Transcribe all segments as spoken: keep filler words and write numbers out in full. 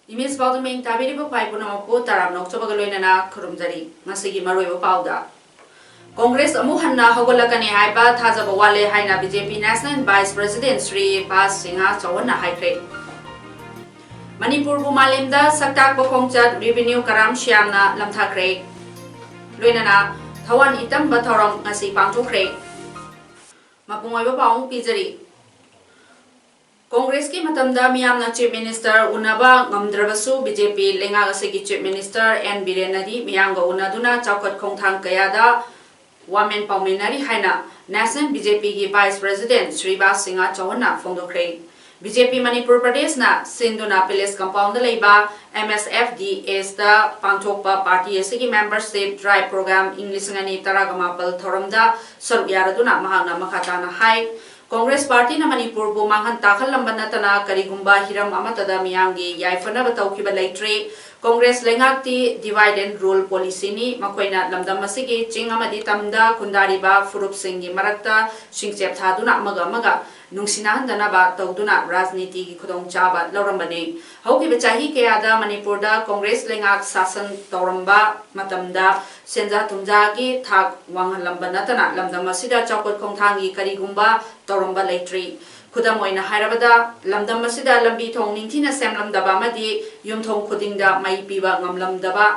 Image ꯄꯥꯎꯗꯝ ꯇꯥꯕꯤꯔꯤꯕ ꯈ꯭ꯋꯥꯏ ꯄꯨꯝꯅꯃꯛꯄꯨ ꯇꯔꯥꯝꯅ ꯑꯣꯛꯆꯕꯒ ꯂꯣꯏꯅꯅ ꯈꯨꯔꯨꯝꯖꯔꯤ꯫ ꯉꯁꯤꯒꯤ ꯃꯔꯨꯑꯣꯏꯕ ꯄꯥꯎꯗ, ꯀꯣꯡꯒ꯭ꯔꯦꯁ ꯑꯃꯨꯛ ꯍꯟꯅ ꯍꯧꯒꯠꯂꯛꯀꯅꯤ ꯍꯥꯏꯕ ꯊꯥꯖꯕ ꯋꯥꯠꯂꯦ ꯍꯥꯏꯅ B J P National Vice President Shri Vas Singh ꯆꯧꯍꯟꯅ ꯍꯥꯏꯈ꯭ꯔꯦ꯫ ꯃꯅꯤꯄꯨꯔꯕꯨ ꯃꯥꯂꯦꯝꯗ ꯁꯛꯇꯥꯛꯄ ꯈꯣꯡꯆꯠ ꯔꯦꯚꯤꯅ꯭ꯌꯨ ꯀꯔꯥꯝ ꯁ꯭ꯌꯥꯝꯅ ꯂꯝꯊꯥꯈ꯭ꯔꯦ꯫ ꯂꯣꯏꯅꯅ ꯊꯋꯥꯟ ꯏꯇꯝꯕ ꯊꯧꯔꯝ ꯉꯁꯤ ꯄꯥꯡꯊꯣꯛꯈ꯭ꯔꯦ꯫ ꯃꯄꯨꯡ ꯑꯣꯏꯕ ꯄꯥꯎ ꯑꯃꯨꯛ ꯄꯤꯖꯔꯤ꯫ ꯀꯣꯡꯒ꯭ꯔꯦꯁꯀꯤ ꯃꯇꯝꯗ ꯃꯤꯌꯥꯝꯅ Chief Minister ꯎꯅꯕ ꯉꯝꯗ꯭ꯔꯕꯁꯨ, ꯕꯤ ꯖꯦ ꯄꯤ ꯂꯩꯉꯥꯛ ꯑꯁꯤꯒꯤ Chief Minister ꯑꯦꯟ ꯕꯤꯔꯦꯟꯅꯗꯤ ꯃꯤꯌꯥꯝꯒ ꯎꯅꯗꯨꯅ ꯆꯥꯎꯈꯠ ꯈꯣꯡꯊꯥꯡ ꯀꯌꯥꯗ ꯋꯥꯃꯦꯟ ꯄꯥꯎꯃꯤꯟꯅꯔꯤ ꯍꯥꯏꯅ National ꯕꯤ ꯖꯦ ꯄꯤꯒꯤ Vice President ꯁ꯭ꯔꯤ ꯚꯥꯁ ꯁꯤꯡꯍ ꯆꯧꯍꯟꯅ ꯐꯣꯡꯗꯣꯛꯈ꯭ꯔꯦ꯫ ꯕꯤ ꯖꯦ ꯄꯤ ꯃꯅꯤꯄꯨꯔ ꯄ꯭ꯔꯗꯦꯁꯅ ꯁꯤꯟꯗꯨꯅ Palace Compound ꯗ ꯂꯩꯕ ꯑꯦꯝ ꯑꯦꯁ ꯑꯦꯐ ꯗꯤ ꯑꯦꯁ ꯇ ꯄꯥꯡꯊꯣꯛꯄ ꯄꯥꯔꯇꯤ ꯑꯁꯤꯒꯤ Membership Drive Program ꯏꯪ ꯂꯤꯁꯤꯡ ꯑꯅꯤ ꯇꯔꯥꯒ ꯃꯥꯄꯜ ꯊꯧꯔꯝꯗ ꯁꯔꯨꯛ ꯌꯥꯔꯗꯨꯅ ꯃꯍꯥꯛꯅ ꯃꯈꯥ ꯇꯥꯅ ꯍꯥꯏ, ꯀꯣꯡꯒ꯭ꯔꯦꯁ ꯄꯥꯔꯇꯤꯅ ꯃꯅꯤꯄꯨꯔꯕꯨ ꯃꯥꯡꯍꯟ ꯇꯥꯛꯍꯜꯂꯝꯕ ꯅꯠꯇꯅ ꯀꯔꯤꯒꯨꯝꯕ ꯍꯤꯔꯝ ꯑꯃꯠꯇꯗ ꯃꯤꯌꯥꯝꯒꯤ ꯌꯥꯏꯐꯅꯕ ꯇꯧꯈꯤꯕ ꯂꯩꯇ꯭ꯔꯤ꯫ Congress ꯂꯩꯉꯥꯛꯇꯤ divide and rule policy ꯅꯤ꯫ ꯃꯈꯣꯏꯅ ꯂꯝꯗꯝ ꯑꯁꯤꯒꯤ ꯆꯤꯡ ꯑꯃꯗꯤ ꯇꯝꯗ ꯈꯨꯟꯗꯥꯔꯤꯕ ꯐꯨꯔꯨꯞꯁꯤꯡꯒꯤ ꯃꯔꯛꯇ ꯁꯤꯡꯆꯦꯞ ꯊꯥꯗꯨꯅ ꯑꯃꯒ ꯑꯃꯒ ꯅꯨꯡꯁꯤꯅꯍꯟꯗꯅꯕ ꯇꯧꯗꯨꯅ ꯔꯥꯖꯅꯤꯇꯤꯒꯤ ꯈꯨꯗꯣꯡꯆꯥꯕ ꯂꯧꯔꯝꯕꯅꯤ꯫ ꯍꯧꯈꯤꯕ ꯆꯍꯤ ꯀꯌꯥꯗ ꯃꯅꯤꯄꯨꯔꯗ ꯀꯣꯡꯒ꯭ꯔꯦꯁ ꯂꯩꯉꯥꯛ ꯁꯥꯁꯟ ꯇꯧꯔꯝꯕ ꯃꯇꯝꯗ ꯁꯦꯟꯖꯥ ꯊꯨꯝꯖꯥꯒꯤ ꯊꯥꯛ ꯋꯥꯡꯍꯜꯂꯝꯕ ꯅꯠꯇꯅ ꯂꯝꯗꯝ ꯑꯁꯤꯗ ꯆꯥꯎꯈꯠ ꯈꯣꯡꯊꯥꯡꯒꯤ ꯀꯔꯤꯒꯨꯝꯕ ꯇꯧꯔꯝꯕ ꯂꯩꯇ꯭ꯔꯤ꯫ ꯈꯨꯗꯝ ꯑꯣꯏꯅ ꯍꯥꯏꯔꯕꯗ, ꯂꯝꯗꯝ ꯑꯁꯤꯗ ꯂꯝꯕꯤ ꯊꯣꯡ ꯅꯤꯡꯊꯤꯅ ꯁꯦꯝꯂꯝꯗꯕ ꯑꯃꯗꯤ ꯌꯨꯝꯊꯣꯡ ꯈꯨꯗꯤꯡꯗ ꯃꯩ ꯄꯤꯕ ꯉꯝꯂꯝꯗꯕ,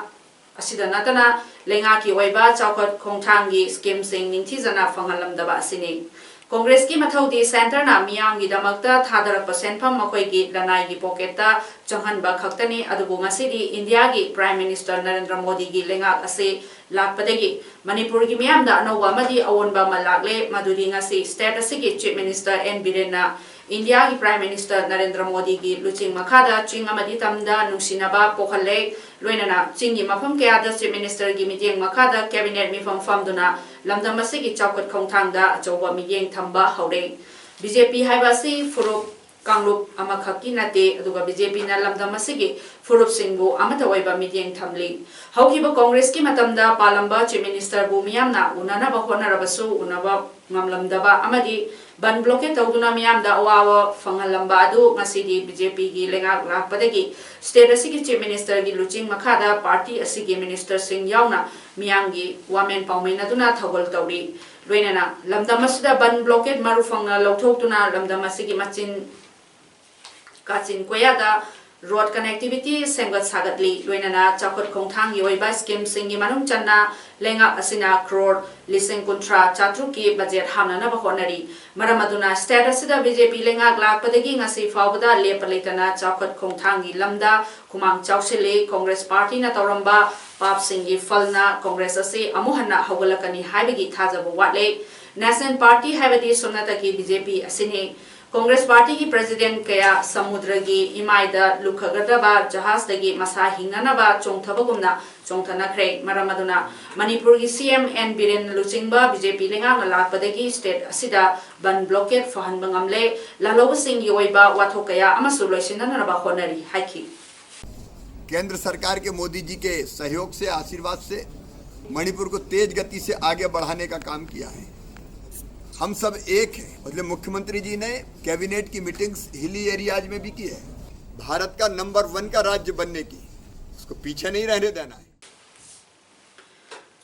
ꯑꯁꯤꯗ ꯅꯠꯇꯅ ꯂꯩꯉꯥꯛꯀꯤ ꯑꯣꯏꯕ ꯆꯥꯎꯈꯠ ꯈꯣꯡꯊꯥꯡꯒꯤ scheme ꯁꯤꯡ ꯅꯤꯡꯊꯤꯖꯅ ꯐꯪꯍꯜꯂꯝꯗꯕ ꯑꯁꯤꯅꯤ꯫ ꯀꯣꯡꯒ꯭ꯔꯦꯁꯀꯤ ꯃꯊꯧꯗꯤ centre ꯅ ꯃꯤꯌꯥꯝꯒꯤꯗꯃꯛꯇ ꯊꯥꯗꯔꯛꯄ ꯁꯦꯟꯐꯝ ꯃꯈꯣꯏꯒꯤ ꯂꯅꯥꯏꯒꯤ pocket ꯇ ꯆꯪꯍꯟꯕ ꯈꯛꯇꯅꯤ꯫ ꯑꯗꯨꯕꯨ ꯉꯁꯤꯗꯤ ꯏꯟꯗꯤꯌꯥꯒꯤ Prime Minister ꯅꯔꯦꯟꯗ꯭ꯔ ꯃꯣꯗꯤꯒꯤ ꯂꯩꯉꯥꯛ ꯑꯁꯤ ꯂꯥꯛꯄꯗꯒꯤ ꯃꯅꯤꯄꯨꯔꯒꯤ ꯃꯤꯌꯥꯝꯗ ꯑꯅꯧꯕ ꯑꯃꯗꯤ ꯑꯑꯣꯟꯕ ꯑꯃ ꯂꯥꯛꯂꯦ, ꯃꯗꯨꯗꯤ ꯉꯁꯤ state ꯑꯁꯤꯒꯤ Chief Minister ꯑꯦꯟ ꯕꯤꯔꯦꯟꯅ ꯏꯟꯗꯤꯌꯥꯒꯤ Prime Minister ꯅꯔꯦꯟꯗ꯭ꯔ ꯃꯣꯗꯤꯒꯤ ꯂꯨꯆꯤꯡ ꯃꯈꯥꯗ ꯆꯤꯡ ꯑꯃꯗꯤ ꯇꯝꯗ ꯅꯨꯡꯁꯤꯅꯕ ꯄꯣꯛꯍꯜꯂꯦ꯫ ꯂꯣꯏꯅꯅ ꯆꯤꯡꯒꯤ ꯃꯐꯝ ꯀꯌꯥꯗ Chief Minister ꯒꯤ ꯃꯤꯠꯌꯦꯡ ꯃꯈꯥꯗ Cabinet ꯃꯤꯐꯝ ꯐꯝꯗꯨꯅ ꯂꯝꯗꯝ ꯑꯁꯤꯒꯤ ꯆꯥꯎꯈꯠ ꯈꯣꯡꯊꯥꯡꯗ ꯑꯆꯧꯕ ꯃꯤꯠꯌꯦꯡ ꯊꯝꯕ ꯍꯧꯔꯦ꯫ BJP ꯍꯥꯏꯕ ꯑꯁꯤ ꯐꯨꯔꯨꯞ ꯀꯥꯡꯂꯨꯞ ꯑꯃꯈꯛꯀꯤ ꯅꯠꯇꯦ, ꯑꯗꯨꯒ BJP ꯅ ꯂꯝꯗꯝ ꯑꯁꯤꯒꯤ ꯐꯨꯔꯨꯞꯁꯤꯡꯕꯨ ꯑꯃꯠꯇ ꯑꯣꯏꯕ ꯃꯤꯠꯌꯦꯡ ꯊꯝꯂꯤ꯫ ꯍꯧꯈꯤꯕ Congress ꯀꯤ ꯃꯇꯝꯗ ꯄꯥꯜꯂꯝꯕ Chief Minister ꯕꯨ ꯃꯤꯌꯥꯝꯅ ꯎꯅꯅꯕ ꯍꯣꯠꯅꯔꯕꯁꯨ ꯎꯅꯕ ꯉꯝꯂꯝꯗꯕ ꯑꯃꯗꯤ ꯕꯟ blockade ꯇꯧꯗꯨꯅ ꯃꯤꯌꯥꯝꯗ ꯑꯋꯥꯕ ꯐꯪꯍꯜꯂꯝꯕ ꯑꯗꯨ ꯉꯁꯤꯗꯤ BJP ꯒꯤ ꯂꯩꯉꯥꯛ ꯂꯥꯛꯄꯗꯒꯤ state ꯑꯁꯤꯒꯤ Chief Minister ꯒꯤ ꯂꯨꯆꯤꯡ ꯃꯈꯥꯗ party ꯑꯁꯤꯒꯤ minister ꯁꯤꯡ ꯌꯥꯎꯅ ꯃꯤꯌꯥꯝꯒꯤ ꯋꯥꯃꯦꯟ ꯄꯥꯎꯃꯤꯟꯅꯗꯨꯅ ꯊꯧꯒꯜ ꯇꯧꯔꯤ꯫ ꯂꯣꯏꯅꯅ ꯂꯝꯗꯝ ꯑꯁꯤꯗ ꯕꯟ blockade ꯃꯔꯨ ꯐꯪꯅ ꯂꯧꯊꯣꯛꯇꯨꯅ ꯂꯝꯗꯝ ꯑꯁꯤꯒꯤ ꯃꯆꯤꯟ ꯀꯥꯆꯤꯟ ꯀꯣꯌꯥꯗ road connectivity ꯁꯦꯝꯒꯠ ꯁꯥꯒꯠꯂꯤ꯫ ꯂꯣꯏꯅꯅ ꯆꯥꯎꯈꯠ ꯈꯣꯡꯊꯥꯡꯒꯤ ꯑꯣꯏꯕ scheme ꯁꯤꯡꯒꯤ ꯃꯅꯨꯡ ꯆꯟꯅ ꯂꯩꯉꯥꯛ ꯑꯁꯤꯅ crore ꯂꯤꯁꯤꯡ ꯀꯨꯟꯊ꯭ꯔꯥ ꯆꯥꯇ꯭ꯔꯨꯛꯀꯤ budget ꯍꯥꯞꯅꯅꯕ ꯍꯣꯠꯅꯔꯤ꯫ ꯃꯔꯝ ꯑꯗꯨꯅ state ꯑꯁꯤꯗ BJP ꯂꯩꯉꯥꯛ ꯂꯥꯛꯄꯗꯒꯤ ꯉꯁꯤ ꯐꯥꯎꯕꯗ ꯂꯦꯞꯄ ꯂꯩꯇꯅ ꯆꯥꯎꯈꯠ ꯈꯣꯡꯊꯥꯡꯒꯤ ꯂꯝꯗ ꯈꯨꯃꯥꯡ ꯆꯥꯎꯁꯤꯜꯂꯤ꯫ Congress party ꯅ ꯇꯧꯔꯝꯕ ꯄꯥꯞꯁꯤꯡꯒꯤ ꯐꯜꯅ Congress ꯑꯁꯤ ꯑꯃꯨꯛ ꯍꯟꯅ ꯍꯧꯒꯠꯂꯛꯀꯅꯤ ꯍꯥꯏꯕꯒꯤ ꯊꯥꯖꯕ ꯋꯥꯠꯂꯦ꯫ National party ꯍꯥꯏꯕꯗꯤ ꯁꯨꯞꯅꯇꯒꯤ BJP ꯑꯁꯤꯅꯤ꯫ Congress party ꯒꯤ president ꯀꯌꯥ ꯁꯃꯨꯗ꯭ꯔꯒꯤ ꯏꯃꯥꯏꯗ ꯂꯨꯞꯈꯒꯗꯕ ꯖꯍꯥꯖꯇꯒꯤ ꯃꯁꯥ ꯍꯤꯡꯅꯅꯕ ꯆꯣꯡꯊꯕꯒꯨꯝꯅ ꯆꯣꯡꯊꯅꯈ꯭ꯔꯦ꯫ ꯃꯔꯝ ꯑꯗꯨꯅ ꯃꯅꯤꯄꯨꯔꯒꯤ CM N ꯕꯤꯔꯦꯟ ꯂꯨꯆꯤꯡꯕ BJP ꯂꯩꯉꯥꯛꯅ ꯂꯥꯛꯄꯗꯒꯤ state ꯑꯁꯤꯗ ꯕꯟ blockade ꯐꯍꯟꯕ ꯉꯝꯂꯦ꯫ ꯂꯥꯜꯍꯧꯕꯁꯤꯡꯒꯤ ꯑꯣꯏꯕ ꯋꯥꯊꯣꯛ ꯀꯌꯥ ꯑꯃꯁꯨ ꯂꯣꯏꯁꯤꯟꯅꯅꯕ ꯍꯣꯠꯅꯔꯤ ꯍꯥꯏꯈꯤ꯫ केंद्र सरकार के मोदी जी के सहयोग से, आशीर्वाद से मणिपुर को तेज गति से आगे बढ़ाने का काम किया है। हम सब एक हैं। मतलब मुख्यमंत्री जी ने कैबिनेट की मीटिंग्स हिली एरियाज में भी की है। भारत का नंबर वन का राज्य बनने की, उसको पीछे नहीं रहने देना है।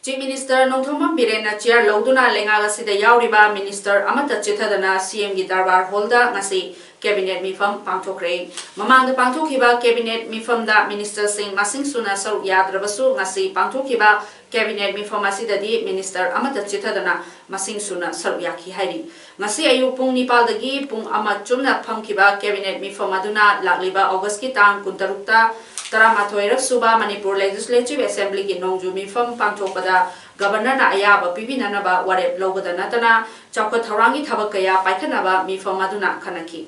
Chief Minister ꯅꯣꯡꯊꯣꯝꯕꯝ ꯕꯤꯔꯦꯟꯅ chair ꯂꯧꯗꯨꯅ ꯂꯩꯉꯥꯛ ꯑꯁꯤꯗ ꯌꯥꯎꯔꯤꯕ minister ꯑꯃꯠꯇ ꯆꯤꯠꯊꯗꯅ CM ꯒꯤ Darbar Hall ꯗ ꯉꯁꯤ cabinet ꯃꯤꯐꯝ ꯄꯥꯡꯊꯣꯛꯈ꯭ꯔꯦ꯫ ꯃꯃꯥꯡꯗ ꯄꯥꯡꯊꯣꯛꯈꯤꯕ cabinet ꯃꯤꯐꯝꯗ minister ꯁꯤꯡ ꯃꯁꯤꯡ ꯁꯨꯅ ꯁꯔꯨꯛ ꯌꯥꯗ꯭ꯔꯕꯁꯨ ꯉꯁꯤ ꯄꯥꯡꯊꯣꯛꯈꯤꯕ cabinet ꯃꯤꯐꯝ ꯑꯁꯤꯗꯗꯤ minister ꯑꯃꯠꯇ ꯆꯤꯠꯊꯗꯅ ꯃꯁꯤꯡ ꯁꯨꯅ ꯁꯔꯨꯛ ꯌꯥꯈꯤ ꯍꯥꯏꯔꯤ꯫ ꯉꯁꯤ ꯑꯌꯨꯛ ꯄꯨꯡ ꯅꯤꯄꯥꯜꯗꯒꯤ ꯄꯨꯡ ꯑꯃ ꯆꯨꯝꯅ ꯐꯝꯈꯤꯕ cabinet ꯃꯤꯐꯝ ꯑꯗꯨꯅ ꯂꯥꯛꯂꯤꯕ August ꯀꯤ ꯇꯥꯡ ꯀꯨꯟꯇꯔꯨꯛꯇ ꯇꯔꯥꯃꯥꯊꯣꯏꯔꯛ ꯁꯨꯕ ꯃꯅꯤꯄꯨꯔ Legislative Assembly ꯒꯤ ꯅꯣꯡꯖꯨ ꯃꯤꯐꯝ ꯄꯥꯡꯊꯣꯛꯄꯗ ꯒꯕꯔꯅꯔꯅ ꯑꯌꯥꯕ ꯄꯤꯕꯤꯅꯅꯕ ꯋꯥꯔꯦꯞ ꯂꯧꯕꯗ ꯅꯠꯇꯅ ꯆꯥꯎꯈꯠ ꯊꯧꯔꯥꯡꯒꯤ ꯊꯕꯛ ꯀꯌꯥ ꯄꯥꯏꯈꯠꯅꯕ ꯃꯤꯐꯝ ꯑꯗꯨꯅ ꯈꯟꯅꯈꯤ꯫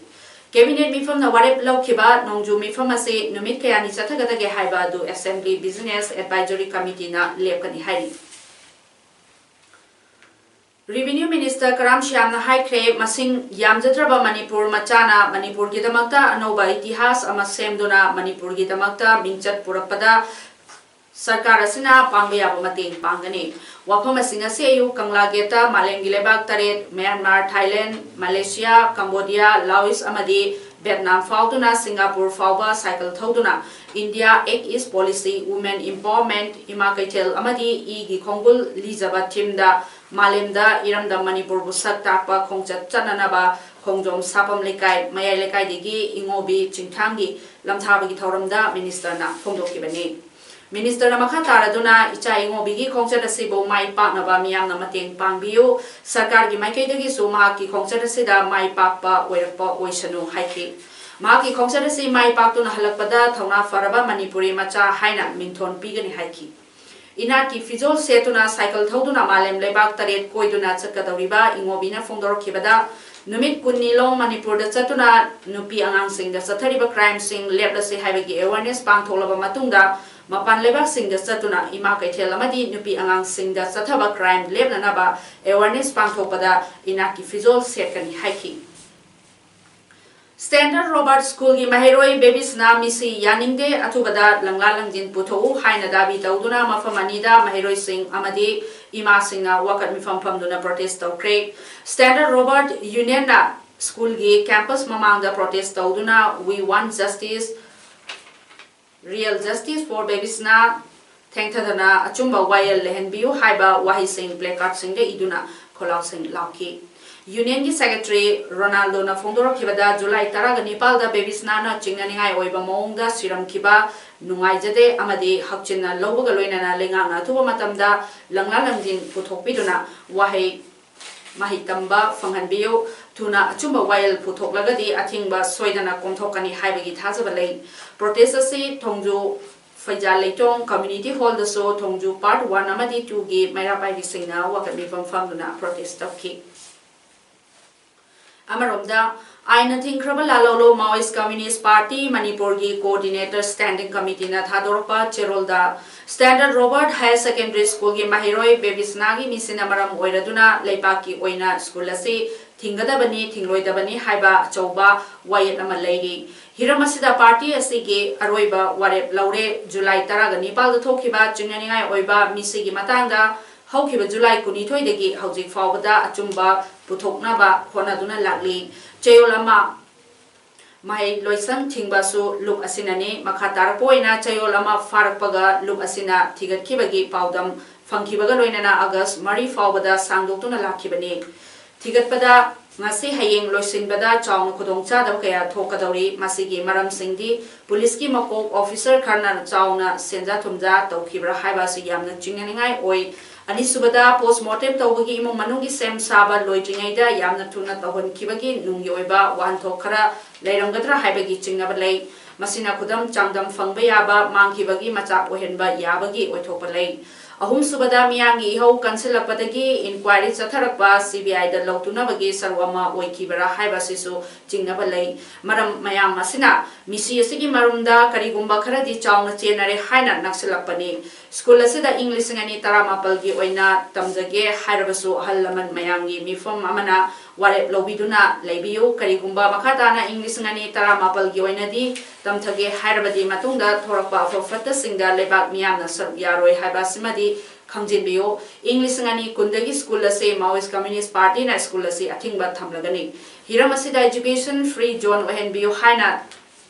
ꯀꯦꯕꯤꯅꯦꯠ ꯃꯤꯐꯝꯅ ꯋꯥꯔꯦꯞ ꯂꯧꯈꯤꯕ ꯅꯣꯡꯖꯨ ꯃꯤꯐꯝ ꯑꯁꯤ ꯅꯨꯃꯤꯠ ꯀꯌꯥꯅꯤ ꯆꯠꯊꯒꯗꯒꯦ ꯍꯥꯏꯕ ꯑꯗꯨ Assembly Business Advisory Committeeꯅ ꯂꯦꯞꯀꯅꯤ ꯍꯥꯏꯔꯤ꯫ Revenue Minister ꯀꯔꯥꯝ ꯁ꯭ꯌꯥꯝꯅ ꯍꯥꯏꯈ꯭ꯔꯦ, ꯃꯁꯤꯡ ꯌꯥꯝꯖꯗ꯭ꯔꯕ ꯃꯅꯤꯄꯨꯔ ꯃꯆꯥꯅ ꯃꯅꯤꯄꯨꯔꯒꯤꯗꯃꯛꯇ ꯑꯅꯧꯕ ꯏꯇꯤꯍꯥꯁ ꯑꯃ ꯁꯦꯝꯗꯨꯅ ꯃꯅꯤꯄꯨꯔꯒꯤꯗꯃꯛꯇ ꯃꯤꯡꯆꯠ ꯄꯨꯔꯛꯄꯗ ꯁꯔꯀꯥꯔ ꯑꯁꯤꯅ ꯄꯥꯡꯕ ꯌꯥꯕ ꯃꯇꯦꯡ ꯄꯥꯡꯒꯅꯤ꯫ ꯋꯥꯐꯝ ꯑꯁꯤ ꯉꯁꯤ ꯑꯌꯨꯛ ꯀꯪꯂꯥ ꯒꯦꯠꯇ ꯃꯥꯂꯦꯝꯒꯤ ꯂꯩꯕꯥꯛ ꯇꯔꯦꯠ, ꯃ꯭ꯌꯥꯟꯃꯥꯔ, ꯊꯥꯏꯂꯦꯟ, ꯃꯂꯦꯁꯤꯌꯥ, ꯀꯝꯕꯣꯗꯤꯌꯥ, ꯂꯥꯑꯣꯁ ꯑꯃꯗꯤ ꯚꯦꯠꯅꯥꯝ ꯐꯥꯎꯗꯨꯅ ꯁꯤꯡꯒꯥꯄꯨꯔ ꯐꯥꯎꯕ ꯁꯥꯏꯀꯜ ꯊꯧꯗꯨꯅ India Act East Policy, Women Empowerment, ꯏꯃꯥ ꯀꯩꯊꯦꯜ ꯑꯃꯗꯤ ꯏꯒꯤ ꯈꯣꯡꯒꯨꯜ ꯂꯤꯖꯕ themeꯗ ꯃꯥꯂꯦꯝꯗ ꯏꯔꯝꯗꯝ ꯃꯅꯤꯄꯨꯔꯕꯨ ꯁꯛ ꯇꯥꯛꯄ ꯈꯣꯡꯆꯠ ꯆꯠꯅꯅꯕ ꯈꯣꯡꯖꯣꯝ ꯁꯥꯄꯝ ꯂꯩꯀꯥꯏ, ꯃꯌꯥꯏ ꯂꯩꯀꯥꯏꯗꯒꯤ ꯏꯉꯣꯕꯤ ꯆꯤꯡꯊꯥꯡꯒꯤ ꯂꯝꯊꯥꯕꯒꯤ ꯊꯧꯔꯝꯗ ministerꯅ ꯐꯣꯡꯗꯣꯛꯈꯤꯕꯅꯤ꯫ Ministerꯅ ꯃꯈꯥ ꯇꯥꯔꯗꯨꯅ ꯏꯆꯥ ꯏꯉꯣꯕꯤꯒꯤ ꯈꯣꯡꯆꯠ ꯑꯁꯤꯕꯨ ꯃꯥꯏ ꯄꯥꯛꯅꯕ ꯃꯤꯌꯥꯝꯅ ꯃꯇꯦꯡ ꯄꯥꯡꯕꯤꯌꯨ, ꯁꯔꯀꯥꯔꯒꯤ ꯃꯥꯏꯀꯩꯗꯒꯤꯁꯨ ꯃꯍꯥꯛꯀꯤ ꯈꯣꯡꯆꯠ ꯑꯁꯤꯗ ꯃꯥꯏ ꯄꯥꯛꯄ ꯑꯣꯏꯔꯛꯄ ꯑꯣꯏꯁꯅꯨ ꯍꯥꯏꯈꯤ꯫ ꯃꯍꯥꯛꯀꯤ ꯈꯣꯡꯆꯠ ꯑꯁꯤ ꯃꯥꯏ ꯄꯥꯛꯇꯨꯅ ꯍꯜꯂꯛꯄꯗ ꯊꯧꯅꯥ ꯐꯔꯕ ꯃꯅꯤꯄꯨꯔꯤ ꯃꯆꯥ ꯍꯥꯏꯅ ꯃꯤꯡꯊꯣꯟ ꯄꯤꯒꯅꯤ ꯍꯥꯏꯈꯤ꯫ ꯏꯅꯥꯠꯀꯤ ꯐꯤꯖꯣꯜ ꯁꯦꯠꯇꯨꯅ ꯁꯥꯏꯀꯜ ꯊꯧꯗꯨꯅ ꯃꯥꯂꯦꯝ ꯂꯩꯕꯥꯛ ꯇꯔꯦꯠ ꯀꯣꯏꯗꯨꯅ ꯆꯠꯀꯗꯧꯔꯤꯕ ꯏꯉꯣꯕꯤꯅ ꯐꯣꯡꯗꯣꯔꯛꯈꯤꯕꯗ, ꯅꯨꯃꯤꯠ ꯀꯨꯟꯅꯤ ꯂꯣꯝ ꯃꯅꯤꯄꯨꯔꯗ ꯆꯠꯇꯨꯅ ꯅꯨꯄꯤ ꯑꯉꯥꯡꯁꯤꯡꯗ ꯆꯠꯊꯔꯤꯕ crimeꯁꯤꯡ ꯂꯦꯞꯂꯁꯤ ꯍꯥꯏꯕꯒꯤ awareness ꯄꯥꯡꯊꯣꯛꯂꯕ ꯃꯇꯨꯡꯗ, ꯃꯄꯥꯟ ꯂꯩꯕꯥꯛꯁꯤꯡꯗ ꯆꯠꯇꯨꯅ ꯏꯃꯥ ꯀꯩꯊꯦꯜ ꯑꯃꯗꯤ ꯅꯨꯄꯤ ꯑꯉꯥꯡꯁꯤꯡꯗ ꯆꯠꯊꯕ crime ꯂꯦꯞꯅꯅꯕ awareness ꯄꯥꯡꯊꯣꯛꯄꯗ ꯏꯅꯥꯠꯀꯤ ꯐꯤꯖꯣꯜ ꯁꯦꯠꯀꯅꯤ ꯍꯥꯏꯈꯤ꯫ Standard Robert Schoolꯒꯤ ꯃꯍꯩꯔꯣꯏ ꯕꯦꯕꯤꯁꯅꯥ ꯃꯤꯁꯤ ꯌꯥꯅꯤꯡꯗꯦ, ꯑꯊꯨꯕꯗ ꯂꯪꯂꯥ ꯂꯪꯖꯤꯟ ꯄꯨꯊꯣꯛꯎ ꯍꯥꯏꯅ ꯗꯥꯕꯤ ꯇꯧꯗꯨꯅ ꯃꯐꯝ ꯑꯅꯤꯗ ꯃꯍꯩꯔꯣꯏꯁꯤꯡ ꯑꯃꯗꯤ ꯏꯃꯥꯁꯤꯡꯅ ꯋꯥꯀꯠ ꯃꯤꯐꯝ ꯐꯝꯗꯨꯅ protest ꯇꯧꯈ꯭ꯔꯦ꯫ Standard Robert Unionꯅ schoolꯒꯤ campus ꯃꯃꯥꯡꯗ protest ꯇꯧꯗꯨꯅ "We want justice, real justice for ꯕꯦꯕꯤꯁꯅꯥ, ꯊꯦꯡꯊꯗꯅ ꯑꯆꯨꯝꯕ ꯋꯥꯌꯦꯜ ꯂꯩꯍꯟꯕꯤꯌꯨ" ꯍꯥꯏꯕ ꯋꯥꯍꯩꯁꯤꯡ placardꯁꯤꯡꯗ ꯏꯗꯨꯅ ꯈꯣꯜꯂꯥꯎꯁꯤꯡ ꯂꯥꯎꯈꯤ꯫ Unionꯒꯤ secretary ꯔꯣꯅꯥꯜꯗꯣꯅ ꯐꯣꯡꯗꯣꯔꯛꯈꯤꯕꯗ, ꯖꯨꯂꯥꯏ ꯇꯔꯥꯒ ꯅꯤꯄꯥꯜꯗ ꯕꯦꯕꯤꯁꯅꯥꯅ ꯆꯤꯡꯅꯅꯤꯡꯉꯥꯏ ꯑꯣꯏꯕ ꯃꯑꯣꯡꯗ ꯁꯤꯔꯝꯈꯤꯕ ꯅꯨꯡꯉꯥꯏꯖꯗꯦ ꯑꯃꯗꯤ ꯍꯛꯆꯤꯟꯅ ꯂꯧꯕꯒ ꯂꯣꯏꯅꯅ ꯂꯩꯉꯥꯛꯅ ꯑꯊꯨꯕ ꯃꯇꯝꯗ ꯂꯪꯂꯥ ꯂꯪꯖꯤꯟ ꯄꯨꯊꯣꯛꯄꯤꯗꯨꯅ ꯋꯥꯍꯩ ꯃꯍꯩ ꯇꯝꯕ ꯐꯪꯍꯟꯕꯤꯌꯨ, ꯊꯨꯅ ꯑꯆꯨꯝꯕ ꯋꯥꯌꯦꯜ ꯄꯨꯊꯣꯛꯂꯒꯗꯤ ꯑꯊꯤꯡꯕ ꯁꯣꯏꯗꯅ ꯀꯣꯝꯊꯣꯛꯀꯅꯤ ꯍꯥꯏꯕꯒꯤ ꯊꯥꯖꯕ ꯂꯩ꯫ Protest ꯑꯁꯤ ꯊꯣꯡꯖꯨ ꯐꯩꯖꯥ ꯂꯩꯇꯣꯡ ꯀꯝꯃ꯭ꯌꯨꯅꯤꯇꯤ ꯍꯣꯜꯗꯁꯨ ꯊꯣꯡꯖꯨ ꯄꯥꯔꯠ ꯋꯥꯟ ꯑꯃꯗꯤ ꯇꯨꯒꯤ ꯃꯩꯔꯥ ꯄꯥꯏꯕꯤꯁꯤꯡꯅ ꯋꯥꯀꯠ ꯃꯤꯐꯝ ꯐꯝꯗꯨꯅ ꯄ꯭ꯔꯣꯇꯦꯁ ꯇꯧꯈꯤ꯫ ꯑꯃꯔꯣꯝꯗ, ꯑꯥꯏꯟꯅ ꯊꯤꯡꯈ꯭ꯔꯕ ꯂꯥꯂꯣꯂꯣ ꯃꯥꯑꯣꯏꯁ ꯀꯝꯃ꯭ꯌꯨꯅꯤꯁ ꯄꯥꯔꯇꯤ ꯃꯅꯤꯄꯨꯔꯒꯤ ꯀꯣꯑꯣꯔꯗꯤꯅꯦꯇꯔ ꯁ꯭ꯇꯦꯟꯗꯤꯡ ꯀꯃꯤꯇꯤꯅ ꯊꯥꯗꯣꯔꯛꯄ ꯆꯦꯔꯣꯜꯗ ꯁ꯭ꯇꯦꯟꯗꯔꯗ ꯔꯣꯕꯥꯔꯠ ꯍꯥꯌꯔ ꯁꯦꯀꯦꯟꯗꯔꯤ ꯁ꯭ꯀꯨꯜꯒꯤ ꯃꯍꯩꯔꯣꯏ ꯕꯦꯕꯤꯁꯅꯥꯒꯤ ꯃꯤꯁꯤꯅ ꯃꯔꯝ ꯑꯣꯏꯔꯗꯨꯅ ꯂꯩꯕꯥꯛꯀꯤ ꯑꯣꯏꯅ ꯁ꯭ꯀꯨꯜ ꯑꯁꯤ ꯊꯤꯡꯒꯗꯕꯅꯤ, ꯊꯤꯡꯂꯣꯏꯗꯕꯅꯤ ꯍꯥꯏꯕ ꯑꯆꯧꯕ ꯋꯥꯌꯦꯠ ꯑꯃ ꯂꯩꯔꯤ꯫ ꯍꯤꯔꯝ ꯑꯁꯤꯗ ꯄꯥꯔꯇꯤ ꯑꯁꯤꯒꯤ ꯑꯔꯣꯏꯕ ꯋꯥꯔꯦꯞ ꯂꯧꯔꯦ꯫ ꯖꯨꯂꯥꯏ ꯇꯔꯥꯒ ꯅꯤꯄꯥꯜꯗ ꯊꯣꯛꯈꯤꯕ ꯆꯤꯡꯅꯅꯤꯡꯉꯥꯏ ꯑꯣꯏꯕ ꯃꯤꯁꯤꯒꯤ ꯃꯇꯥꯡꯗ ꯍꯧꯈꯤꯕ ꯖꯨꯂꯥꯏ ꯀꯨꯟꯅꯤꯊꯣꯏꯗꯒꯤ ꯍꯧꯖꯤꯛ ꯐꯥꯎꯕꯗ ꯑꯆꯨꯝꯕ ꯄꯨꯊꯣꯛꯅꯕ ꯍꯣꯠꯅꯗꯨꯅ ꯂꯥꯛꯂꯤ꯫ ꯆꯌꯣꯜ ꯑꯃ ꯃꯍꯩ ꯂꯣꯏꯁꯪ ꯊꯤꯡꯕꯁꯨ ꯂꯨꯞ ꯑꯁꯤꯅꯅꯤ꯫ ꯃꯈꯥ ꯇꯥꯔꯛꯄ ꯑꯣꯏꯅ ꯆꯌꯣꯜ ꯑꯃ ꯐꯥꯔꯛꯄꯒ ꯂꯨꯞ ꯑꯁꯤꯅ ꯊꯤꯒꯠꯈꯤꯕꯒꯤ ꯄꯥꯎꯗꯝ ꯐꯪꯈꯤꯕꯒ ꯂꯣꯏꯅꯅ ꯑꯥꯒꯁ ꯃꯔꯤ ꯐꯥꯎꯕꯗ ꯁꯥꯡꯗꯣꯛꯇꯨꯅ ꯂꯥꯛꯈꯤꯕꯅꯤ꯫ ꯊꯤꯒꯠꯄꯗ ꯉꯁꯤ ꯍꯌꯦꯡ ꯂꯣꯏꯁꯤꯟꯕꯗ ꯆꯥꯎꯅ ꯈꯨꯗꯣꯡꯆꯥꯗꯕ ꯀꯌꯥ ꯊꯣꯛꯀꯗꯧꯔꯤ꯫ ꯃꯁꯤꯒꯤ ꯃꯔꯝꯁꯤꯡꯗꯤ ꯄꯨꯂꯤꯁꯀꯤ ꯃꯀꯣꯛ ꯑꯣꯐꯤꯁꯔ ꯈꯔꯅ ꯆꯥꯎꯅ ꯁꯦꯟꯖꯥ ꯊꯨꯝꯖꯥ ꯇꯧꯈꯤꯕ꯭ꯔꯥ ꯍꯥꯏꯕ ꯑꯁꯤ ꯌꯥꯝꯅ ꯆꯤꯡꯅꯅꯤꯡꯉꯥꯏ ꯑꯣꯏ꯫ ꯑꯅꯤꯁꯨꯕꯗ, ꯄꯣꯁꯃꯣꯔꯇꯦꯝ ꯇꯧꯕꯒꯤ ꯏꯃꯨꯡ ꯃꯅꯨꯡꯒꯤ ꯁꯦꯝ ꯁꯥꯕ ꯂꯣꯏꯗ꯭ꯔꯤꯉꯩꯗ ꯌꯥꯝꯅ ꯊꯨꯅ ꯇꯧꯍꯟꯈꯤꯕꯒꯤ ꯅꯨꯡꯒꯤ ꯑꯣꯏꯕ ꯋꯥꯍꯟꯊꯣꯛ ꯈꯔ ꯂꯩꯔꯝꯒꯗ꯭ꯔꯥ ꯍꯥꯏꯕꯒꯤ ꯆꯤꯡꯅꯕ ꯂꯩ꯫ ꯃꯁꯤꯅ ꯈꯨꯗꯝ ꯆꯥꯡꯗꯝ ꯐꯪꯕ ꯌꯥꯕ ꯃꯥꯡꯈꯤꯕꯒꯤ ꯃꯆꯥꯛ ꯑꯣꯏꯍꯟꯕ ꯌꯥꯕꯒꯤ ꯑꯣꯏꯊꯣꯛꯄ ꯂꯩ꯫ ꯑꯍꯨꯝꯁꯨꯕꯗ, ꯃꯤꯌꯥꯝꯒꯤ ꯏꯍꯧ ꯀꯟꯁꯤꯜꯂꯛꯄꯗꯒꯤ ꯏꯟꯀ꯭ꯋꯥꯏꯔꯤ ꯆꯠꯊꯔꯛꯄ ꯁꯤ ꯕꯤ ꯑꯥꯏꯗ ꯂꯧꯇꯨꯅꯕꯒꯤ ꯁꯔꯨꯛ ꯑꯃ ꯑꯣꯏꯈꯤꯕꯔꯥ ꯍꯥꯏꯕ ꯑꯁꯤꯁꯨ ꯆꯤꯡꯅꯕ ꯂꯩ꯫ ꯃꯔꯝ ꯃꯌꯥꯝ ꯑꯁꯤꯅ ꯃꯤꯁꯤ ꯑꯁꯤꯒꯤ ꯃꯔꯨꯝꯗ ꯀꯔꯤꯒꯨꯝꯕ ꯈꯔꯗꯤ ꯆꯥꯎꯅ ꯆꯦꯟꯅꯔꯦ ꯍꯥꯏꯅ ꯅꯛꯁꯤꯜꯂꯛꯄꯅꯤ꯫ ꯁ꯭ꯀꯨꯜ ꯑꯁꯤꯗ ꯏꯪ ꯂꯤꯁꯤꯡ ꯑꯅꯤ ꯇꯔꯥꯃꯥꯄꯜꯒꯤ ꯑꯣꯏꯅ ꯇꯝꯖꯒꯦ ꯍꯥꯏꯔꯕꯁꯨ ꯑꯍꯜ ꯂꯃꯟ ꯃꯌꯥꯝꯒꯤ ꯃꯤꯐꯝ ꯑꯃꯅ ꯋꯥꯔꯦꯞ ꯂꯧꯕꯤꯗꯨꯅ ꯂꯩꯕꯤꯌꯨ꯫ ꯀꯔꯤꯒꯨꯝꯕ ꯃꯈꯥ ꯇꯥꯅ ꯏꯪ ꯂꯤꯁꯤꯡ ꯑꯅꯤ ꯇꯔꯥꯃꯥꯄꯜꯒꯤ ꯑꯣꯏꯅꯗꯤ ꯇꯝꯊꯒꯦ ꯍꯥꯏꯔꯕꯗꯤ ꯃꯇꯨꯡꯗ ꯊꯣꯔꯛꯄ ꯑꯐ ꯐꯠꯇꯁꯤꯡꯗ ꯂꯩꯕꯥꯛ ꯃꯤꯌꯥꯝꯅ ꯁꯔꯨꯛ ꯌꯥꯔꯣꯏ ꯍꯥꯏꯕ ꯑꯁꯤꯃꯗꯤ ꯈꯪꯖꯤꯟꯕꯤꯌꯨ꯫ ꯏꯪ ꯂꯤꯁꯤꯡ ꯑꯅꯤ ꯀꯨꯟꯗꯒꯤ ꯁ꯭ꯀꯨꯜ ꯑꯁꯤ ꯃꯥꯑꯣꯏꯁ ꯀꯝꯃ꯭ꯌꯨꯅꯤꯁ ꯄꯥꯔꯇꯤꯅ ꯁ꯭ꯀꯨꯜ ꯑꯁꯤ ꯑꯊꯤꯡꯕ ꯊꯝꯂꯒꯅꯤ꯫ ꯍꯤꯔꯝ ꯑꯁꯤꯗ education free zone ꯑꯣꯏꯍꯟꯕꯤꯌꯨ ꯍꯥꯏꯅ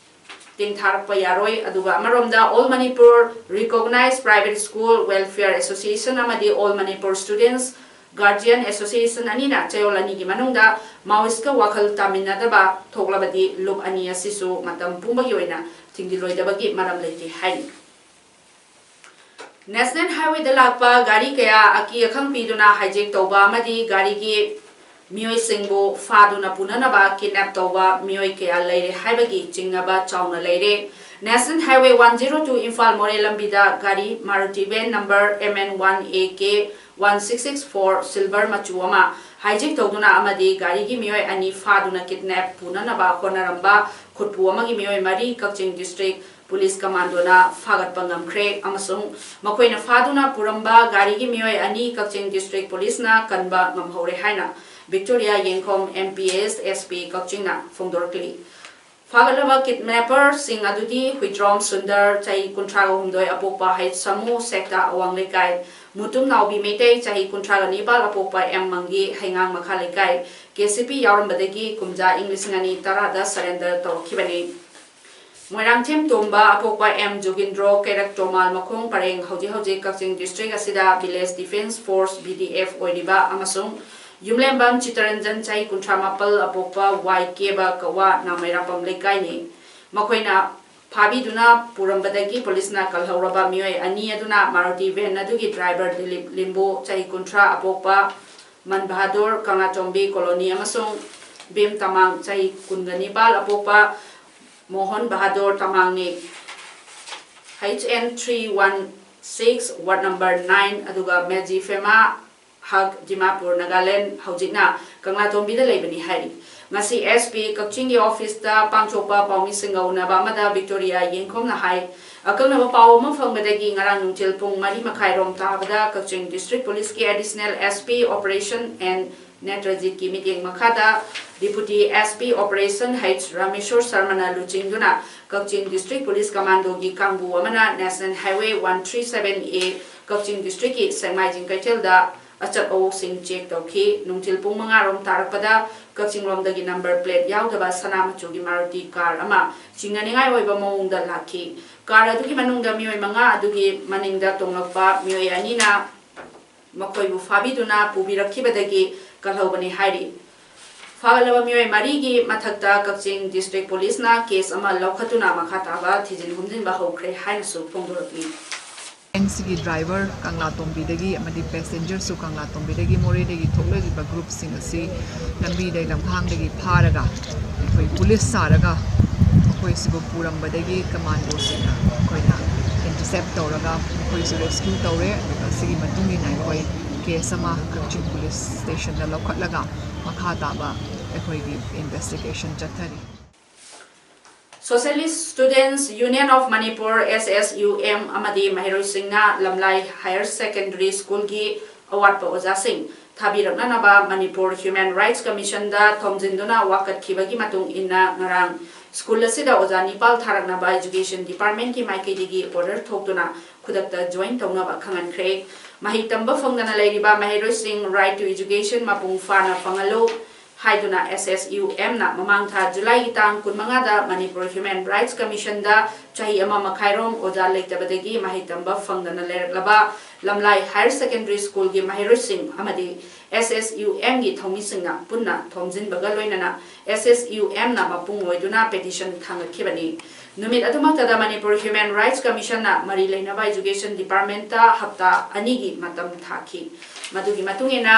ꯇꯦꯡꯊꯥꯔꯛꯄ ꯌꯥꯔꯣꯏ꯫ ꯑꯗꯨꯒ ꯑꯃꯔꯣꯝꯗ All Manipur Recognized Private School Welfare Association ꯑꯃꯗꯤ All Manipur Students Guardian Association ꯑꯅꯤꯅ ꯆꯌꯣꯜ ꯑꯅꯤꯒꯤ ꯃꯅꯨꯡꯗ ꯃꯥꯑꯣꯏꯁꯀ ꯋꯥꯈꯜ ꯇꯥꯃꯤꯟꯅꯗꯕ ꯊꯣꯛꯂꯕꯗꯤ ꯂꯨꯞ ꯑꯅꯤ ꯑꯁꯤꯁꯨ ꯃꯇꯝ ꯄꯨꯝꯕꯒꯤ ꯑꯣꯏꯅ ꯊꯤꯡꯖꯤꯜꯂꯣꯏꯗꯕꯒꯤ ꯃꯔꯝ ꯂꯩꯇꯦ ꯍꯥꯏꯔꯤ꯫ ꯅꯦꯁꯅꯦꯜ ꯍꯥꯏꯋꯦꯗ ꯂꯥꯛꯄ ꯒꯥꯔꯤ ꯀꯌꯥ ꯑꯀꯤ ꯑꯈꯪ ꯄꯤꯗꯨꯅ ꯍꯥꯏꯖꯦꯛ ꯇꯧꯕ ꯑꯃꯗꯤ ꯒꯥꯔꯤꯒꯤ ꯃꯤꯑꯣꯏꯁꯤꯡꯕꯨ ꯐꯥꯗꯨꯅ ꯄꯨꯅꯅꯕ ꯀꯤꯗꯅꯦꯞ ꯇꯧꯕ ꯃꯤꯑꯣꯏ ꯀꯌꯥ ꯂꯩꯔꯦ ꯍꯥꯏꯕꯒꯤ ꯆꯤꯡꯅꯕ ꯆꯥꯎꯅ ꯂꯩꯔꯦ꯫ National Highway one zero two Imphal ꯃꯣꯔꯦ ꯂꯝꯕꯤꯗ ꯒꯥꯔꯤ Maruti van number M N one A K one six six four silver ꯃꯆꯨ ꯑꯃ hijack ꯇꯧꯗꯨꯅ ꯑꯃꯗꯤ ꯒꯥꯔꯤꯒꯤ ꯃꯤꯑꯣꯏ ꯑꯅꯤ ꯐꯥꯗꯨꯅ kidnap ꯄꯨꯅꯅꯕ ꯍꯣꯠꯅꯔꯝꯕ ꯈꯨꯠꯄꯨ ꯑꯃꯒꯤ ꯃꯤꯑꯣꯏ ꯃꯔꯤ ꯀꯛꯆꯤꯡ district police commandoꯅ ꯐꯥꯒꯠꯄ ꯉꯝꯈ꯭ꯔꯦ ꯑꯃꯁꯨꯡ ꯃꯈꯣꯏꯅ ꯐꯥꯗꯨꯅ ꯄꯨꯔꯝꯕ ꯒꯥꯔꯤꯒꯤ ꯃꯤꯑꯣꯏ ꯑꯅꯤ ꯀꯛꯆꯤꯡ district policeꯅ ꯀꯟꯕ ꯉꯝꯍꯧꯔꯦ ꯍꯥꯏꯅ ꯕꯤꯛꯇꯣꯔꯤꯌꯥ ꯌꯦꯡꯈꯣꯝ M P S S P ꯀꯛꯆꯤꯡꯅ ꯐꯣꯡꯗꯣꯔꯛꯂꯤ꯫ ꯐꯥꯒꯠꯂꯕ kidnapperꯁꯤꯡ ꯑꯗꯨꯗꯤ ꯍꯨꯏꯗ꯭ꯔꯣꯝ ꯁꯨꯟꯗꯔ, ꯆꯍꯤ ꯀꯨꯟꯊ꯭ꯔꯥꯒ ꯍꯨꯝꯗꯣꯏ, ꯑꯄꯣꯛꯄ ꯍꯩꯠ ꯁꯃꯨ, ꯁꯦꯛꯇꯥ ꯑꯋꯥꯡ ꯂꯩꯀꯥꯏ, ꯃꯨꯇꯨꯝ ꯅꯥꯎꯕꯤ ꯃꯩꯇꯩ, ꯆꯍꯤ ꯀꯨꯟꯊ꯭ꯔꯥꯒ ꯅꯤꯄꯥꯜ, ꯑꯄꯣꯛꯄ ꯑꯦꯝ ꯃꯪꯒꯤ, ꯍꯩꯉꯥꯡ ꯃꯈꯥ ꯂꯩꯀꯥꯏ, K C P ꯌꯥꯎꯔꯝꯕꯗꯒꯤ ꯀꯨꯝꯖꯥ ꯏꯪ ꯂꯤꯁꯤꯡ ꯑꯅꯤ ꯇꯔꯥꯗ surrender ꯇꯧꯔꯛꯈꯤꯕꯅꯤ꯫ ꯃꯣꯏꯔꯥꯡꯊꯦꯝ ꯇꯣꯝꯕ, ꯑꯄꯣꯛꯄ ꯑꯦꯝ ꯖꯣꯒꯤꯟꯗ꯭ꯔꯣ, ꯀꯩꯔꯛ ꯇꯣꯃꯥꯜ ꯃꯈꯣꯡ ꯄꯔꯦꯡ, ꯍꯧꯖꯤꯛ ꯍꯧꯖꯤꯛ ꯀꯛꯆꯤꯡ district ꯑꯁꯤꯗ village defence force, V D F ꯑꯣꯏꯔꯤꯕ ꯑꯃꯁꯨꯡ ꯌꯨꯝꯂꯦꯝꯕꯝ ꯆꯤꯇꯔꯟꯖꯟ, ꯆꯍꯤ ꯀꯨꯟꯊ꯭ꯔꯥ ꯃꯥꯄꯜ, ꯑꯄꯣꯛꯄ ꯋꯥꯏ ꯀꯦꯕ ꯀꯋꯥ, ꯅꯥꯃꯩꯔꯥꯄꯝ ꯂꯩꯀꯥꯏꯅꯤ꯫ ꯃꯈꯣꯏꯅ ꯐꯥꯕꯤꯗꯨꯅ ꯄꯨꯔꯝꯕꯗꯒꯤ ꯄꯨꯂꯤꯁꯅ ꯀꯜꯍꯧꯔꯕ ꯃꯤꯑꯣꯏ ꯑꯅꯤ ꯑꯗꯨꯅ Maruti van ꯑꯗꯨꯒꯤ driver ꯗꯤꯂꯤꯞ ꯂꯤꯝꯕꯨ, ꯆꯍꯤ ꯀꯨꯟꯊ꯭ꯔꯥ, ꯑꯄꯣꯛꯄ ꯃꯟ ꯕꯍꯥꯗꯨꯔ, ꯀꯪꯂꯥꯇꯣꯝꯕꯤ colony ꯑꯃꯁꯨꯡ ꯕꯤꯝ ꯇꯃꯥꯡ, ꯆꯍꯤ ꯀꯨꯟꯒ ꯅꯤꯄꯥꯜ, ꯑꯄꯣꯛꯄ Mohan Bahadur ꯇꯃꯥꯡꯅꯤ꯫ H N three one six, ward number nine, ꯑꯗꯨꯒ ꯃꯦꯖꯤ ꯐꯦꯃꯥ ꯍꯛ, ꯗꯤꯃꯥꯄꯨꯔ, ꯅꯥꯒꯥꯂꯦꯟ, ꯍꯧꯖꯤꯛꯅ ꯀꯪꯂꯥꯇꯣꯝꯕꯤꯗ ꯂꯩꯕꯅꯤ ꯍꯥꯏꯔꯤ꯫ ꯉꯁꯤ S P ꯀꯛꯆꯤꯡꯒꯤ officeꯇ ꯄꯥꯡꯊꯣꯛꯄ ꯄꯥꯎꯃꯤꯁꯤꯡꯒ ꯎꯅꯕ ꯑꯃꯗ ꯕꯤꯛꯇꯣꯔꯤꯌꯥ ꯌꯦꯡꯈꯣꯝꯅ ꯍꯥꯏ, ꯑꯀꯛꯅꯕ ꯄꯥꯎ ꯑꯃ ꯐꯪꯕꯗꯒꯤ ꯉꯔꯥꯡ ꯅꯨꯡꯊꯤꯜ ꯄꯨꯡ ꯃꯔꯤ ꯃꯈꯥꯏ ꯔꯣꯝ ꯇꯥꯕꯗ ꯀꯛꯆꯤꯡ district policeꯀꯤ additional S P operation and ꯅꯦꯇ꯭ꯔꯖꯤꯠꯀꯤ ꯃꯤꯠꯌꯦꯡ ꯃꯈꯥꯗ Deputy S P operation H Rameshwor ꯁꯔꯃꯅ ꯂꯨꯆꯤꯡꯗꯨꯅ ꯀꯛꯆꯤꯡ district police commandoꯒꯤ ꯀꯥꯡꯕꯨ ꯑꯃꯅ National Highway one three seven A ꯀꯛꯆꯤꯡ districtꯀꯤ ꯁꯦꯛꯃꯥꯏꯖꯤꯡ ꯀꯩꯊꯦꯜꯗ ꯑꯆꯠ ꯑꯋꯣꯛꯁꯤꯡ check ꯇꯧꯈꯤ꯫ ꯅꯨꯡꯊꯤꯜ ꯄꯨꯡ ꯃꯉꯥ ꯔꯣꯝ ꯇꯥꯔꯛꯄꯗ ꯀꯛꯆꯤꯡ ꯂꯣꯝꯗꯒꯤ number plate ꯌꯥꯎꯗꯕ ꯁꯅꯥ ꯃꯆꯨꯒꯤ Maruti car ꯑꯃ ꯆꯤꯡꯅꯅꯤꯡꯉꯥꯏ ꯑꯣꯏꯕ ꯃꯑꯣꯡꯗ ꯂꯥꯛꯈꯤ꯫ Car ꯑꯗꯨꯒꯤ ꯃꯅꯨꯡꯗ ꯃꯤꯑꯣꯏ ꯃꯉꯥ ꯑꯗꯨꯒꯤ ꯃꯅꯤꯡꯗ ꯇꯣꯡꯂꯛꯄ ꯃꯤꯑꯣꯏ ꯑꯅꯤꯅ ꯃꯈꯣꯏꯕꯨ ꯐꯥꯕꯤꯗꯨꯅ ꯄꯨꯕꯤꯔꯛꯈꯤꯕꯗꯒꯤ ꯀꯜꯍꯧꯕꯅꯤ ꯍꯥꯏꯔꯤ꯫ ꯐꯥꯒꯠꯂꯕ ꯃꯤꯑꯣꯏ ꯃꯔꯤꯒꯤ ꯃꯊꯛꯇ ꯀꯛꯆꯤꯡ district policeꯅ case ꯑꯃ ꯂꯧꯈꯠꯇꯨꯅ ꯃꯈꯥ ꯇꯥꯕ ꯊꯤꯖꯤꯟ ꯍꯨꯝꯖꯤꯟꯕ ꯍꯧꯈ꯭ꯔꯦ ꯍꯥꯏꯅꯁꯨ ꯐꯣꯡꯗꯣꯔꯛꯂꯤ꯫ Vanꯁꯤꯒꯤ driver ꯀꯪꯂꯥꯇꯣꯝꯕꯤꯗꯒꯤ ꯑꯃꯗꯤ passengerꯁꯨ ꯀꯪꯂꯥꯇꯣꯝꯕꯤꯗꯒꯤ, ꯃꯣꯔꯦꯗꯒꯤ ꯊꯣꯛꯂꯛꯂꯤꯕ groupꯁꯤꯡ ꯑꯁꯤ ꯂꯝꯕꯤꯗ ꯂꯝꯈꯥꯡꯗꯒꯤ ꯐꯥꯔꯒ ꯑꯩꯈꯣꯏ police ꯁꯥꯔꯒ ꯃꯈꯣꯏꯁꯤꯕꯨ ꯄꯨꯔꯝꯕꯗꯒꯤ ꯀꯃꯥꯟꯗꯣꯁꯤꯡꯅ ꯑꯩꯈꯣꯏꯅ ꯏꯟꯇꯔꯁꯦꯞ ꯇꯧꯔꯒ ꯃꯈꯣꯏꯁꯨ ꯔꯦꯁꯀ꯭ꯌꯨ ꯇꯧꯔꯦ꯫ ꯑꯗꯨꯒ ꯁꯤꯒꯤ ꯃꯇꯨꯡ ꯏꯟꯅ ꯑꯩꯈꯣꯏ ꯀꯦꯁ ꯑꯃ ꯀꯛꯆꯤꯡ ꯄꯨꯂꯤꯁ ꯁ꯭ꯇꯦꯁꯟꯗ ꯂꯧꯈꯠꯂꯒ ꯃꯈꯥ ꯇꯥꯕ ꯑꯩꯈꯣꯏꯒꯤ ꯏꯟꯚꯦꯁꯇꯤꯒꯦꯁꯟ ꯆꯠꯊꯔꯤ꯫ Socialist Students Union of Manipur, S S U M, ꯑꯃꯗꯤ ꯃꯍꯩꯔꯣꯏꯁꯤꯡꯅ ꯂꯝꯂꯥꯏ ꯍꯥꯌꯔ ꯁꯦꯀꯦꯟꯗꯔꯤ ꯁ꯭ꯀꯨꯜꯒꯤ ꯑꯋꯥꯠꯄ ꯑꯣꯖꯥꯁꯤꯡ ꯊꯥꯕꯤꯔꯛꯅꯅꯕ ꯃꯅꯤꯄꯨꯔ ꯍ꯭ꯌꯨꯃꯦꯟ ꯔꯥꯏꯠꯁ ꯀꯃꯤꯁꯟꯗ ꯊꯣꯝꯖꯤꯟꯗꯨꯅ ꯋꯥꯀꯠꯈꯤꯕꯒꯤ ꯃꯇꯨꯡ ꯏꯟꯅ ꯉꯔꯥꯡ ꯁ꯭ꯀꯨꯜ ꯑꯁꯤꯗ ꯑꯣꯖꯥ ꯅꯤꯄꯥꯜ ꯊꯥꯔꯛꯅꯕ ꯏꯖꯨꯀꯦꯁꯟ ꯗꯤꯄꯥꯔꯠꯃꯦꯟꯠꯀꯤ ꯃꯥꯏꯀꯩꯗꯒꯤ ꯑꯣꯔꯗꯔ ꯊꯣꯛꯇꯨꯅ ꯈꯨꯗꯛꯇ ꯖꯣꯏꯟ ꯇꯧꯅꯕ ꯈꯪꯍꯟꯈ꯭ꯔꯦ꯫ ꯃꯍꯩ ꯇꯝꯕ ꯐꯪꯗꯅ ꯂꯩꯔꯤꯕ ꯃꯍꯩꯔꯣꯏꯁꯤꯡ Right to Education ꯃꯄꯨꯡ ꯐꯥꯅ ꯐꯪꯍꯜꯂꯨ ꯍꯥꯏꯗꯨꯅ S S U M ꯅ ꯃꯃꯥꯡ ꯊꯥ ꯖꯨꯂꯥꯏꯒꯤ ꯇꯥꯡ ꯀꯨꯟꯃꯉꯥꯗ ꯃꯅꯤꯄꯨꯔ ꯍ꯭ꯌꯨꯃꯦꯟ ꯔꯥꯏꯠꯁ ꯀꯃꯤꯁꯟꯗ ꯆꯍꯤ ꯑꯃ ꯃꯈꯥꯏꯔꯣꯝ ꯑꯣꯖꯥ ꯂꯩꯇꯕꯗꯒꯤ ꯃꯍꯩ ꯇꯝꯕ ꯐꯪꯗꯅ ꯂꯩꯔꯛꯂꯕ ꯂꯝꯂꯥꯏ ꯍꯥꯌꯔ ꯁꯦꯀꯦꯟꯗꯔꯤ ꯁ꯭ꯀꯨꯜꯒꯤ ꯃꯍꯩꯔꯣꯏꯁꯤꯡ ꯑꯃꯗꯤ S S U M ꯒꯤ ꯊꯧꯃꯤꯁꯤꯡꯅ ꯄꯨꯟꯅ ꯊꯣꯝꯖꯤꯟꯕꯒ ꯂꯣꯏꯅꯅ S S U M ꯅ ꯃꯄꯨꯡ ꯑꯣꯏꯗꯨꯅ ꯄꯦꯇꯤꯁꯟ ꯊꯥꯡꯒꯠꯈꯤꯕꯅꯤ꯫ ꯅꯨꯃꯤꯠ ꯑꯗꯨꯃꯛꯇꯗ ꯃꯅꯤꯄꯨꯔ ꯍ꯭ꯌꯨꯃꯦꯟ ꯔꯥꯏꯠꯁ ꯀꯃꯤꯁꯟꯅ ꯃꯔꯤ ꯂꯩꯅꯕ ꯏꯖꯨꯀꯦꯁꯟ ꯗꯤꯄꯥꯔꯠꯃꯦꯟꯠꯇ ꯍꯞꯇꯥ ꯑꯅꯤꯒꯤ ꯃꯇꯝ ꯊꯥꯈꯤ꯫ ꯃꯗꯨꯒꯤ ꯃꯇꯨꯡ ꯏꯟꯅ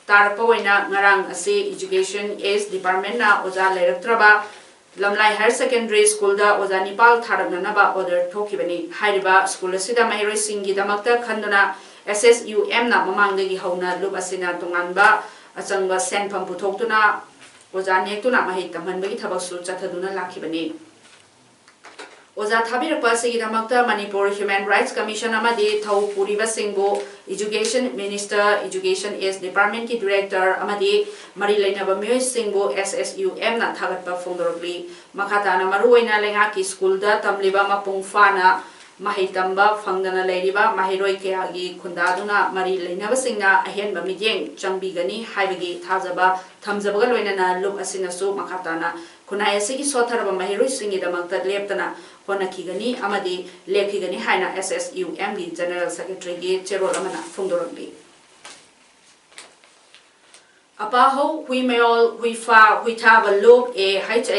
ꯇꯥꯔꯛꯄ ꯑꯣꯏꯅ ꯉꯔꯥꯡ ꯑꯁꯤ ꯏꯖꯨꯀꯦꯁꯟ ꯑꯦꯖ ꯗꯤꯄꯥꯔꯠꯃꯦꯟꯠꯅ ꯑꯣꯖꯥ ꯂꯩꯔꯛꯇ꯭ꯔꯕ ꯂꯝꯂꯥꯏ ꯍꯥꯌꯔ ꯁꯦꯀꯦꯟꯗꯔꯤ ꯁ꯭ꯀꯨꯜꯗ ꯑꯣꯖꯥ ꯅꯤꯄꯥꯜ ꯊꯥꯔꯛꯅꯅꯕ ꯑꯣꯔꯗꯔ ꯊꯣꯛꯈꯤꯕꯅꯤ꯫ ꯍꯥꯏꯔꯤꯕ ꯁ꯭ꯀꯨꯜ ꯑꯁꯤꯗ ꯃꯍꯩꯔꯣꯏꯁꯤꯡꯒꯤꯗꯃꯛꯇ ꯈꯟꯗꯨꯅ S S U M ꯅ ꯃꯃꯥꯡꯗꯒꯤ ꯍꯧꯅ ꯂꯨꯞ ꯑꯁꯤꯅ ꯇꯣꯉꯥꯟꯕ ꯑꯆꯪꯕ ꯁꯦꯟꯐꯝ ꯄꯨꯊꯣꯛꯇꯨꯅ ꯑꯣꯖꯥ ꯅꯦꯛꯇꯨꯅ ꯃꯍꯩ ꯇꯝꯍꯟꯕꯒꯤ ꯊꯕꯛꯁꯨ ꯆꯠꯊꯗꯨꯅ ꯂꯥꯛꯈꯤꯕꯅꯤ꯫ ꯑꯣꯖꯥ ꯊꯥꯕꯤꯔꯛꯄ ꯑꯁꯤꯒꯤꯗꯃꯛꯇ ꯃꯅꯤꯄꯨꯔ ꯍ꯭ꯌꯨꯃꯦꯟ ꯔꯥꯏꯠꯁ ꯀꯃꯤꯁꯟ ꯑꯃꯗꯤ ꯊꯧ ꯄꯨꯔꯤꯕꯁꯤꯡꯕꯨ ꯏꯖꯨꯀꯦꯁꯟ ꯃꯤꯅꯤꯁꯇꯔ, ꯏꯖꯨꯀꯦꯁꯟ ꯑꯦꯖ ꯗꯤꯄꯥꯔꯠꯃꯦꯟꯠꯀꯤ ꯗꯤꯔꯦꯛꯇꯔ ꯑꯃꯗꯤ ꯃꯔꯤ ꯂꯩꯅꯕ ꯃꯤꯑꯣꯏꯁꯤꯡꯕꯨ S S U M ꯅ ꯊꯥꯒꯠꯄ ꯐꯣꯡꯗꯣꯔꯛꯂꯤ꯫ ꯃꯈꯥ ꯇꯥꯅ ꯃꯔꯨꯑꯣꯏꯅ ꯂꯩꯉꯥꯛꯀꯤ ꯁ꯭ꯀꯨꯜꯗ ꯇꯝꯂꯤꯕ ꯃꯄꯨꯡ ꯐꯥꯅ ꯃꯍꯩ ꯇꯝꯕ ꯐꯪꯗꯅ ꯂꯩꯔꯤꯕ ꯃꯍꯩꯔꯣꯏ ꯀꯌꯥꯒꯤ ꯈꯨꯟꯗꯥꯗꯨꯅ ꯃꯔꯤ ꯂꯩꯅꯕꯁꯤꯡꯅ ꯑꯍꯦꯟꯕ ꯃꯤꯠꯌꯦꯡ ꯆꯪꯕꯤꯒꯅꯤ ꯍꯥꯏꯕꯒꯤ ꯊꯥꯖꯕ ꯊꯝꯖꯕꯒ ꯂꯣꯏꯅꯅ ꯂꯨꯞ ꯑꯁꯤꯅꯁꯨ ꯃꯈꯥ ꯇꯥꯅ ꯈꯨꯟꯅꯥꯏ ꯑꯁꯤꯒꯤ ꯁꯣꯠꯊꯔꯕ ꯃꯍꯩꯔꯣꯏꯁꯤꯡꯒꯤꯗꯃꯛꯇ ꯂꯦꯞꯇꯅ ꯍꯣꯠꯅꯈꯤꯒꯅꯤ ꯑꯃꯗꯤ ꯂꯦꯞꯈꯤꯒꯅꯤ ꯍꯥꯏꯅ S S U M ꯒꯤ ꯖꯦꯅꯔꯦꯜ ꯁꯦꯀ꯭ꯔꯦꯇꯔꯤꯒꯤ ꯆꯦꯔꯣꯜ ꯑꯃꯅ ꯐꯣꯡꯗꯣꯔꯛꯂꯤ꯫ ꯑꯄꯥꯍꯧ ꯍꯨꯏꯃꯌꯣꯜ ꯍꯨꯏꯐꯥ ꯍꯨꯏꯊꯥꯕ ꯂꯨꯞ A H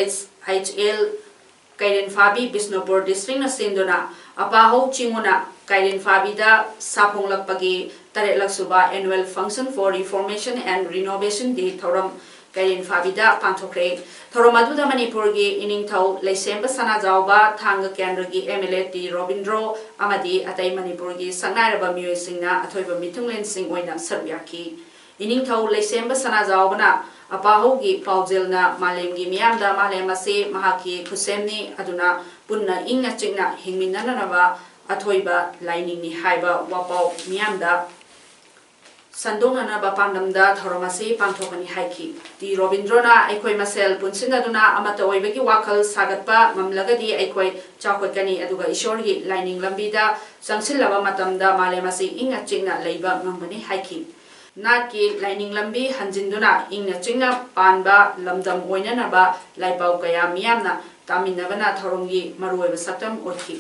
H L ꯀꯩꯔꯦꯟꯐꯥꯕꯤ Bishnupur ꯗꯤꯁꯇ꯭ꯔꯤꯛꯅ ꯁꯤꯟꯗꯨꯅ ꯑꯄꯥꯍꯧ ꯆꯤꯡꯉꯨꯅ ꯀꯩꯔꯦꯟꯐꯥꯕꯤꯗ ꯁꯥꯐꯣꯡꯂꯛꯄꯒꯤ ꯇꯔꯦꯠꯂꯛ ꯁꯨꯕ Annual Function for Reformation and Renovation Day ꯊꯧꯔꯝ ꯀꯩꯔꯦꯟ ꯐꯥꯕꯤꯗ ꯄꯥꯡꯊꯣꯛꯈ꯭ꯔꯦ꯫ ꯊꯧꯔꯝ ꯑꯗꯨꯗ ꯃꯅꯤꯄꯨꯔꯒꯤ ꯏꯅꯤꯡꯊꯧ ꯂꯩꯁꯦꯝꯕ ꯁꯅꯥꯖꯥꯎꯕ, ꯊꯥꯡꯒ ꯀꯦꯟꯗ꯭ꯔꯒꯤ M L A T Robindro ꯑꯃꯗꯤ ꯑꯇꯩ ꯃꯅꯤꯄꯨꯔꯒꯤ ꯁꯛꯅꯥꯏꯔꯕ ꯃꯤꯑꯣꯏꯁꯤꯡꯅ ꯑꯊꯣꯏꯕ ꯃꯤꯊꯨꯡꯂꯦꯟꯁꯤꯡ ꯑꯣꯏꯅ ꯁꯔꯨꯛ ꯌꯥꯈꯤ꯫ ꯏꯅꯤꯡꯊꯧ ꯂꯩꯁꯦꯝꯕ ꯁꯅꯥꯖꯥꯎꯕꯅ ꯑꯄꯥꯍꯧꯒꯤ ꯄꯥꯎꯖꯦꯜꯅ ꯃꯥꯂꯦꯝꯒꯤ ꯃꯤꯌꯥꯝꯗ ꯃꯥꯂꯦꯝ ꯑꯁꯤ ꯃꯍꯥꯛꯀꯤ ꯈꯨꯠꯁꯦꯝꯅꯤ ꯑꯗꯨꯅ ꯄꯨꯟꯅ ꯏꯪꯅ ꯆꯤꯛꯅ ꯍꯤꯡꯃꯤꯟꯅꯅꯅꯕ ꯑꯊꯣꯏꯕ ꯂꯥꯏꯅꯤꯡꯅꯤ ꯍꯥꯏꯕ ꯋꯥꯄꯥꯎ ꯃꯤꯌꯥꯝꯗ ꯁꯟꯗꯣꯛꯅꯅꯕ ꯄꯥꯟꯗꯝꯗ ꯊꯧꯔꯝ ꯑꯁꯤ ꯄꯥꯡꯊꯣꯛꯀꯅꯤ ꯍꯥꯏꯈꯤ꯫ ꯇꯤ ꯔꯣꯕꯤꯟꯗ꯭ꯔꯣꯅ ꯑꯩꯈꯣꯏ ꯃꯁꯦꯜ ꯄꯨꯟꯁꯤꯟꯅꯗꯨꯅ ꯑꯃꯠꯇ ꯑꯣꯏꯕꯒꯤ ꯋꯥꯈꯜ ꯁꯥꯒꯠꯄ ꯉꯝꯂꯒꯗꯤ ꯑꯩꯈꯣꯏ ꯆꯥꯎꯈꯠꯀꯅꯤ, ꯑꯗꯨꯒ ꯏꯁꯣꯔꯒꯤ ꯂꯥꯏꯅꯤꯡ ꯂꯝꯕꯤꯗ ꯆꯪꯁꯤꯜꯂꯕ ꯃꯇꯝꯗ ꯃꯥꯂꯦꯝ ꯑꯁꯤ ꯏꯪꯅ ꯆꯤꯛꯅ ꯂꯩꯕ ꯉꯝꯒꯅꯤ ꯍꯥꯏꯈꯤ꯫ ꯅꯥꯠꯀꯤ ꯂꯥꯏꯅꯤꯡ ꯂꯝꯕꯤ ꯍꯟꯖꯤꯟꯗꯨꯅ ꯏꯪꯅ ꯆꯤꯛꯅ ꯄꯥꯟꯕ ꯂꯝꯗꯝ ꯑꯣꯏꯅꯅꯕ ꯂꯥꯏꯄꯥꯎ ꯀꯌꯥ ꯃꯤꯌꯥꯝꯅ ꯇꯥꯃꯤꯟꯅꯕꯅ ꯊꯧꯔꯝꯒꯤ ꯃꯔꯨꯑꯣꯏꯕ ꯁꯛꯇꯝ ꯑꯣꯏꯈꯤ꯫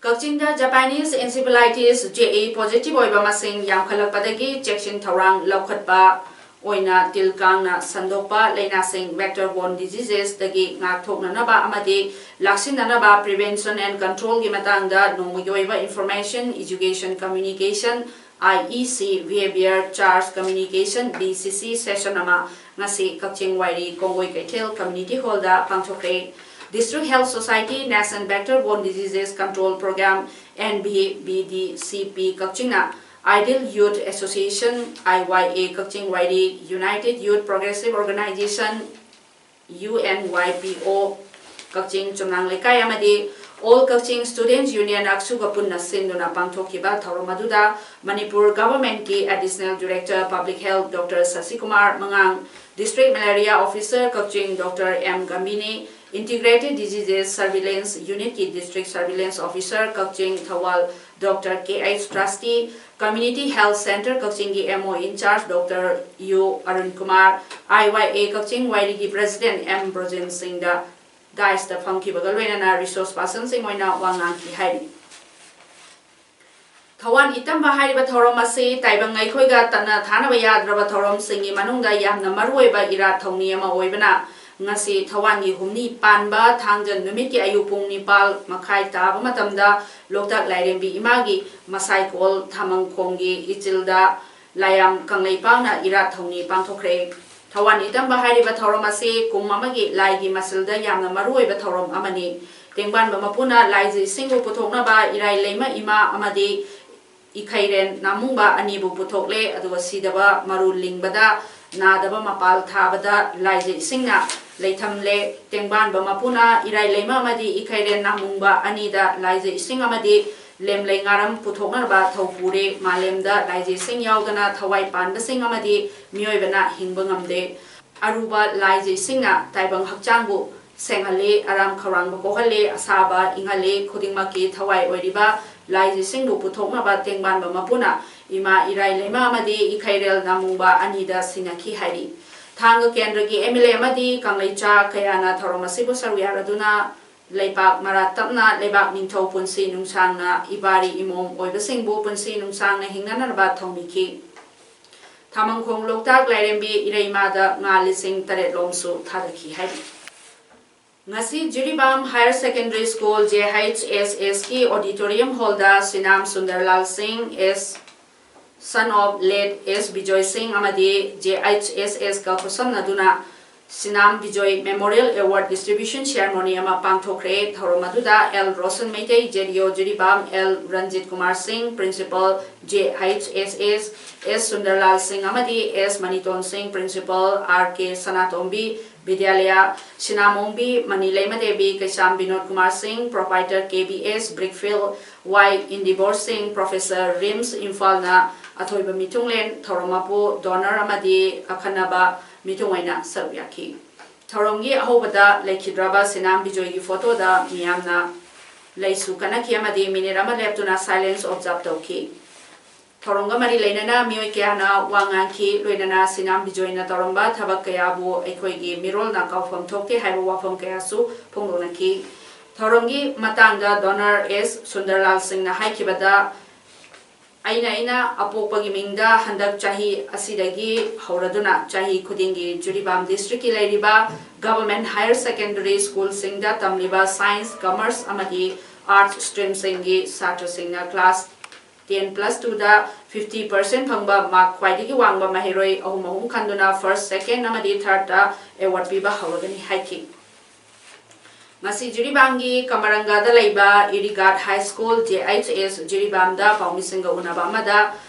ꯀꯛꯆꯤꯡꯗ Japanese encephalitis, J E, positive ꯑꯣꯏꯕ ꯃꯁꯤꯡ ꯌꯥꯝꯈꯠꯂꯛꯄꯗꯒꯤ ꯆꯦꯛꯁꯤꯟ ꯊꯧꯔꯥꯡ ꯂꯧꯈꯠꯄ ꯑꯣꯏꯅ ꯇꯤꯜ ꯀꯥꯡꯅ ꯁꯟꯗꯣꯛꯄ ꯂꯥꯏꯅꯥꯁꯤꯡ, vector borne diseases, ꯗꯒꯤ ꯉꯥꯛꯊꯣꯛꯅꯅꯕ ꯑꯃꯗꯤ ꯂꯥꯛꯁꯤꯟꯅꯅꯕ prevention and control ꯒꯤ ꯃꯇꯥꯡꯗ ꯅꯣꯡꯃꯒꯤ ꯑꯣꯏꯕ information, education, communication, I E C, behavior, charge, communication, B C C session ꯑꯃ ꯉꯁꯤ ꯀꯛꯆꯤꯡ ꯋꯥꯏꯔꯤ ꯀꯣꯡꯒꯣꯏ ꯀꯩꯊꯦꯜ community hall the ꯄꯥꯡꯊꯣꯛꯈ꯭ꯔꯦ꯫ District Health Society National Vector Borne Diseases Control Program, N V V D C P ꯀꯛꯆꯤꯡꯅ, Ideal Youth Association, I Y A Kakching Wairi, United Youth Progressive Organization, U N Y P O ꯀꯛꯆꯤꯡ ꯆꯨꯝꯅꯥꯡ ꯂꯩꯀꯥꯏ ꯑꯃꯗꯤ All Kakching Students Union, ꯑꯛꯁꯨꯒ ꯄꯨꯟꯅ ꯁꯤꯟꯗꯨꯅ ꯄꯥꯡꯊꯣꯛꯈꯤꯕ ꯊꯧꯔꯝ ꯑꯗꯨꯗ Manipur Government ꯀꯤ Additional Director Public Health Doctor ꯁꯁꯤꯀꯨꯃꯥꯔ ꯃꯉꯥꯡ, District Malaria Officer ꯀꯛꯆꯤꯡ Doctor M ꯒꯝꯚꯤꯅꯤ, Integrated Diseases Surveillance Unit ꯀꯤ District Surveillance Officer Kakching Thoubal Doctor K H ꯇ꯭ꯔꯁꯇꯤ, Community Health Centre ꯀꯛꯆꯤꯡꯒꯤ M O in charge Doctor U Arun Kumar, I Y A Kakching ꯋꯥꯏꯔꯤꯒꯤ President M Brojen ꯁꯤꯡꯗ dais ꯇ ꯐꯝꯈꯤꯕꯒ ꯂꯣꯏꯅꯅ resource person ꯁꯤꯡ ꯑꯣꯏꯅ ꯋꯥ ꯉꯥꯡꯈꯤ ꯍꯥꯏꯔꯤ꯫ ꯊꯋꯥꯟ ꯏꯇꯝꯕ ꯍꯥꯏꯔꯤꯕ ꯊꯧꯔꯝ ꯑꯁꯤ ꯇꯥꯏꯕꯪ ꯑꯩꯈꯣꯏꯒ ꯇꯠꯅ ꯊꯥꯅꯕ ꯌꯥꯗ꯭ꯔꯕ ꯊꯧꯔꯝꯁꯤꯡꯒꯤ ꯃꯅꯨꯡꯗ ꯌꯥꯝꯅ ꯃꯔꯨꯑꯣꯏꯕ ꯏꯔꯥꯠ ꯊꯧꯅꯤ ꯑꯃ ꯑꯣꯏꯕꯅ, ꯉꯁꯤ ꯊꯋꯥꯟꯒꯤ ꯍꯨꯝꯅꯤ ꯄꯥꯟꯕ ꯊꯥꯡꯖ ꯅꯨꯃꯤꯠꯀꯤ ꯑꯌꯨꯛ ꯄꯨꯡ ꯅꯤꯄꯥꯜ ꯃꯈꯥꯏ ꯇꯥꯕ ꯃꯇꯝꯗ ꯂꯣꯛꯇꯥꯛ ꯂꯥꯏꯔꯦꯝꯕꯤ ꯏꯃꯥꯒꯤ ꯃꯁꯥꯏꯀꯣꯜ ꯊꯥꯃꯪꯈꯣꯡꯒꯤ ꯏꯆꯤꯜꯗ ꯂꯥꯏꯌꯥꯝ ꯀꯪꯂꯩꯄꯥꯛꯅ ꯏꯔꯥꯠ ꯊꯧꯅꯤ ꯄꯥꯡꯊꯣꯛꯈ꯭ꯔꯦ꯫ ꯊꯋꯥꯟ ꯏꯇꯝꯕ ꯍꯥꯏꯔꯤꯕ ꯊꯧꯔꯝ ꯑꯁꯤ ꯀꯨꯝ ꯑꯃꯒꯤ ꯂꯥꯏꯒꯤ ꯃꯁꯤꯜꯗ ꯌꯥꯝꯅ ꯃꯔꯨꯑꯣꯏꯕ ꯊꯧꯔꯝ ꯑꯃꯅꯤ꯫ ꯇꯦꯡꯕꯥꯟꯕ ꯃꯄꯨꯅ ꯂꯥꯏꯖ ꯏꯁꯤꯡꯕꯨ ꯄꯨꯊꯣꯛꯅꯕ ꯏꯔꯥꯏ ꯂꯩꯃ ꯏꯃꯥ ꯑꯃꯗꯤ ꯏꯈꯩꯔꯦꯟ ꯅꯥꯃꯨꯡꯕ ꯑꯅꯤꯕꯨ ꯄꯨꯊꯣꯛꯂꯦ꯫ ꯑꯗꯨꯒ ꯁꯤꯗꯕ ꯃꯔꯨ ꯂꯤꯡꯕꯗ, ꯅꯥꯗꯕ ꯃꯄꯥꯜ ꯊꯥꯕꯗ ꯂꯥꯏꯖ ꯏꯁꯤꯡꯅ ꯂꯩꯊꯝꯂꯦ꯫ ꯇꯦꯡꯕꯥꯟꯕ ꯃꯄꯨꯅ ꯏꯔꯥꯏ ꯂꯩꯃ ꯑꯃꯗꯤ ꯏꯈꯩꯔꯦꯟ ꯅꯥꯃꯨꯡꯕ ꯑꯅꯤꯗ ꯂꯥꯏꯖ ꯏꯁꯤꯡ ꯑꯃꯗꯤ ꯂꯦꯝꯂꯩ ꯉꯥꯔꯝ ꯄꯨꯊꯣꯛꯅꯕ ꯊꯧ ꯄꯨꯔꯦ꯫ ꯃꯥꯂꯦꯝꯗ ꯂꯥꯏꯖ ꯏꯁꯤꯡ ꯌꯥꯎꯗꯅ ꯊꯋꯥꯏ ꯄꯥꯟꯕꯁꯤꯡ ꯑꯃꯗꯤ ꯃꯤꯑꯣꯏꯕꯅ ꯍꯤꯡꯕ ꯉꯝꯗꯦ꯫ ꯑꯔꯨꯕ ꯂꯥꯏꯖ ꯏꯁꯤꯡꯅ ꯇꯥꯏꯕꯪ ꯍꯛꯆꯥꯡꯕꯨ ꯁꯦꯡꯍꯜꯂꯤ, ꯑꯔꯥꯝ ꯈꯧꯔꯥꯡꯕ ꯀꯣꯛꯍꯜꯂꯤ, ꯑꯁꯥꯕ ꯏꯪꯍꯜꯂꯤ꯫ ꯈꯨꯗꯤꯡꯃꯛꯀꯤ ꯊꯋꯥꯏ ꯑꯣꯏꯔꯤꯕ ꯂꯥꯏꯖ ꯏꯁꯤꯡꯕꯨ ꯄꯨꯊꯣꯛꯅꯕ ꯇꯦꯡꯕꯥꯟꯕ ꯃꯄꯨꯅ ꯏꯃꯥ ꯏꯔꯥꯏ ꯂꯩꯃ ꯑꯃꯗꯤ ꯏꯈꯩꯔꯦꯜ ꯅꯥꯃꯨꯡꯕ ꯑꯅꯤꯗ ꯁꯤꯟꯅꯈꯤ ꯍꯥꯏꯔꯤ꯫ ꯊꯥꯡꯒ ꯀꯦꯟꯗ꯭ꯔꯒꯤ ꯑꯦꯝ ꯑꯦꯜ ꯑꯦ ꯑꯃꯗꯤ ꯀꯪꯂꯩꯆꯥ ꯀꯌꯥꯅ ꯊꯧꯔꯝ ꯑꯁꯤꯕꯨ ꯁꯔꯨꯛ ꯌꯥꯔꯗꯨꯅ ꯂꯩꯄꯥꯛ ꯃꯔꯥ ꯇꯞꯅ ꯂꯩꯕꯥꯛ ꯅꯤꯡꯊꯧ ꯄꯨꯟꯁꯤ ꯅꯨꯡꯁꯥꯡꯅ ꯏꯕꯥꯔꯤ ꯏꯃꯣꯝ ꯑꯣꯏꯕꯁꯤꯡꯕꯨ ꯄꯨꯟꯁꯤ ꯅꯨꯡꯁꯥꯡꯅ ꯍꯤꯡꯅꯅꯕ ꯊꯧꯅꯤꯈꯤ꯫ ꯊꯥꯃꯪꯈꯣꯡ ꯂꯣꯛꯇꯥꯛ ꯂꯥꯏꯔꯦꯝꯕꯤ ꯏꯔꯩꯃꯥꯗ ꯉꯥ ꯂꯤꯁꯤꯡ ꯇꯔꯦꯠ ꯂꯣꯝꯁꯨ ꯊꯥꯗꯈꯤ ꯍꯥꯏꯔꯤ꯫ ꯉꯁꯤ Jiribam Higher Secondary School, J H S S ꯀꯤ auditorium hall ꯗ ꯁꯤꯅꯥꯝ ꯁꯨꯟꯗꯔꯂꯥꯜ ꯁꯤꯡ, S, son of late S Bijoy ꯁꯤꯡ ꯑꯃꯗꯤ J H S S ꯀ ꯈꯨꯠꯁꯝꯅꯗꯨꯅ ꯁꯤꯅꯥꯝ Bijoy Memorial Award Distribution Ceremony ꯑꯃ ꯄꯥꯡꯊꯣꯛꯈ꯭ꯔꯦ꯫ ꯊꯧꯔꯝ ꯑꯗꯨꯗ L Roshan Meitei, J D O Jiribam, L Ranjit Kumar ꯁꯤꯡ, Principal, J H S S, S ꯁꯨꯟꯗꯔꯂꯥꯜ ꯁꯤꯡ ꯑꯃꯗꯤ S ꯃꯅꯤꯇꯣꯟ ꯁꯤꯡ, Principal, R K ꯁꯅꯥꯇꯣꯝꯕꯤ ꯕꯤꯗ꯭ꯌꯥꯂꯌꯥ, ꯁꯤꯅꯥꯃꯣꯡꯕꯤ ꯃꯅꯤ ꯂꯩꯃꯗꯦꯕꯤ, ꯀꯩꯁꯥꯝ ꯕꯤꯅꯣꯗ ꯀꯨꯃꯥꯔ ꯁꯤꯡ, Proprietor, K B S Brickfield, Y ꯏꯟꯗꯤꯕꯣꯔ ꯁꯤꯡ, Professor, RIMS ꯏꯝꯐꯥꯜꯅ ꯑꯊꯣꯏꯕ ꯃꯤꯊꯨꯡꯂꯦꯟ, ꯊꯧꯔꯝ ꯃꯄꯨ, donor ꯑꯃꯗꯤ ꯑꯈꯟꯅꯕ ꯃꯤꯊꯨꯡ ꯑꯣꯏꯅ ꯁꯔꯨꯛ ꯌꯥꯈꯤ꯫ ꯊꯧꯔꯝꯒꯤ ꯑꯍꯧꯕꯗ ꯂꯩꯈꯤꯗ꯭ꯔꯕ ꯁꯤꯅꯥꯝ ꯕꯤꯖꯣꯏꯒꯤ photo ꯗ ꯃꯤꯌꯥꯝꯅ ꯂꯩꯁꯨ ꯀꯠꯅꯈꯤ ꯑꯃꯗꯤ minute ꯑꯃ ꯂꯦꯞꯇꯨꯅ silence observe ꯇꯧꯈꯤ꯫ ꯊꯧꯔꯝꯒ ꯃꯔꯤ ꯂꯩꯅꯅ ꯃꯤꯑꯣꯏ ꯀꯌꯥꯅ ꯋꯥ ꯉꯥꯡꯈꯤ, ꯂꯣꯏꯅꯅ ꯁꯤꯅꯥꯝ ꯕꯤꯖꯣꯏꯅ ꯇꯧꯔꯝꯕ ꯊꯕꯛ ꯀꯌꯥꯕꯨ ꯑꯩꯈꯣꯏꯒꯤ ꯃꯤꯔꯣꯜꯅ ꯀꯥꯎꯐꯝ ꯊꯣꯛꯇꯦ ꯍꯥꯏꯕ ꯋꯥꯐꯝ ꯀꯌꯥꯁꯨ ꯐꯣꯡꯗꯣꯛꯅꯈꯤ꯫ ꯊꯧꯔꯝꯒꯤ ꯃꯇꯥꯡꯗ donor S ꯁꯨꯟꯗꯔꯂꯥꯜ ꯁꯤꯡꯅ ꯍꯥꯏꯈꯤꯕꯗ, ꯑꯩꯅ, ꯑꯩꯅ ꯑꯄꯣꯛꯄꯒꯤ ꯃꯤꯡꯗ ꯍꯟꯗꯛ ꯆꯍꯤ ꯑꯁꯤꯗꯒꯤ ꯍꯧꯔꯗꯨꯅ ꯆꯍꯤ ꯈꯨꯗꯤꯡꯒꯤ ꯖꯤꯔꯤꯕꯥꯝ district ꯀꯤ ꯂꯩꯔꯤꯕ Government Higher Secondary School ꯁꯤꯡꯗ ꯇꯝꯂꯤꯕ Science, Commerce ꯑꯃꯗꯤ Arts stream ꯁꯤꯡꯒꯤ ꯁꯥꯇ꯭ꯔꯁꯤꯡꯅ class ten plus twoꯗ fifty percent ꯐꯪꯕ mark ꯈ꯭ꯋꯥꯏꯗꯒꯤ ꯋꯥꯡꯕ ꯃꯍꯩꯔꯣꯏ ꯑꯍꯨꯝ ꯑꯍꯨꯝ ꯈꯟꯗꯨꯅ first, second ꯑꯃꯗꯤ thirdꯇ award ꯄꯤꯕ ꯍꯧꯔꯒꯅꯤ ꯍꯥꯏꯈꯤ꯫ ꯉꯁꯤ ꯖꯤꯔꯤꯕꯥꯝꯒꯤ ꯀꯃꯔꯪꯒꯗ ꯂꯩꯕ ꯏꯔꯤꯒꯥꯠ High School, J H S ꯖꯤꯔꯤꯕꯥꯝꯗ ꯄꯥꯎꯃꯤꯁꯤꯡꯒ ꯎꯅꯕ ꯑꯃꯗ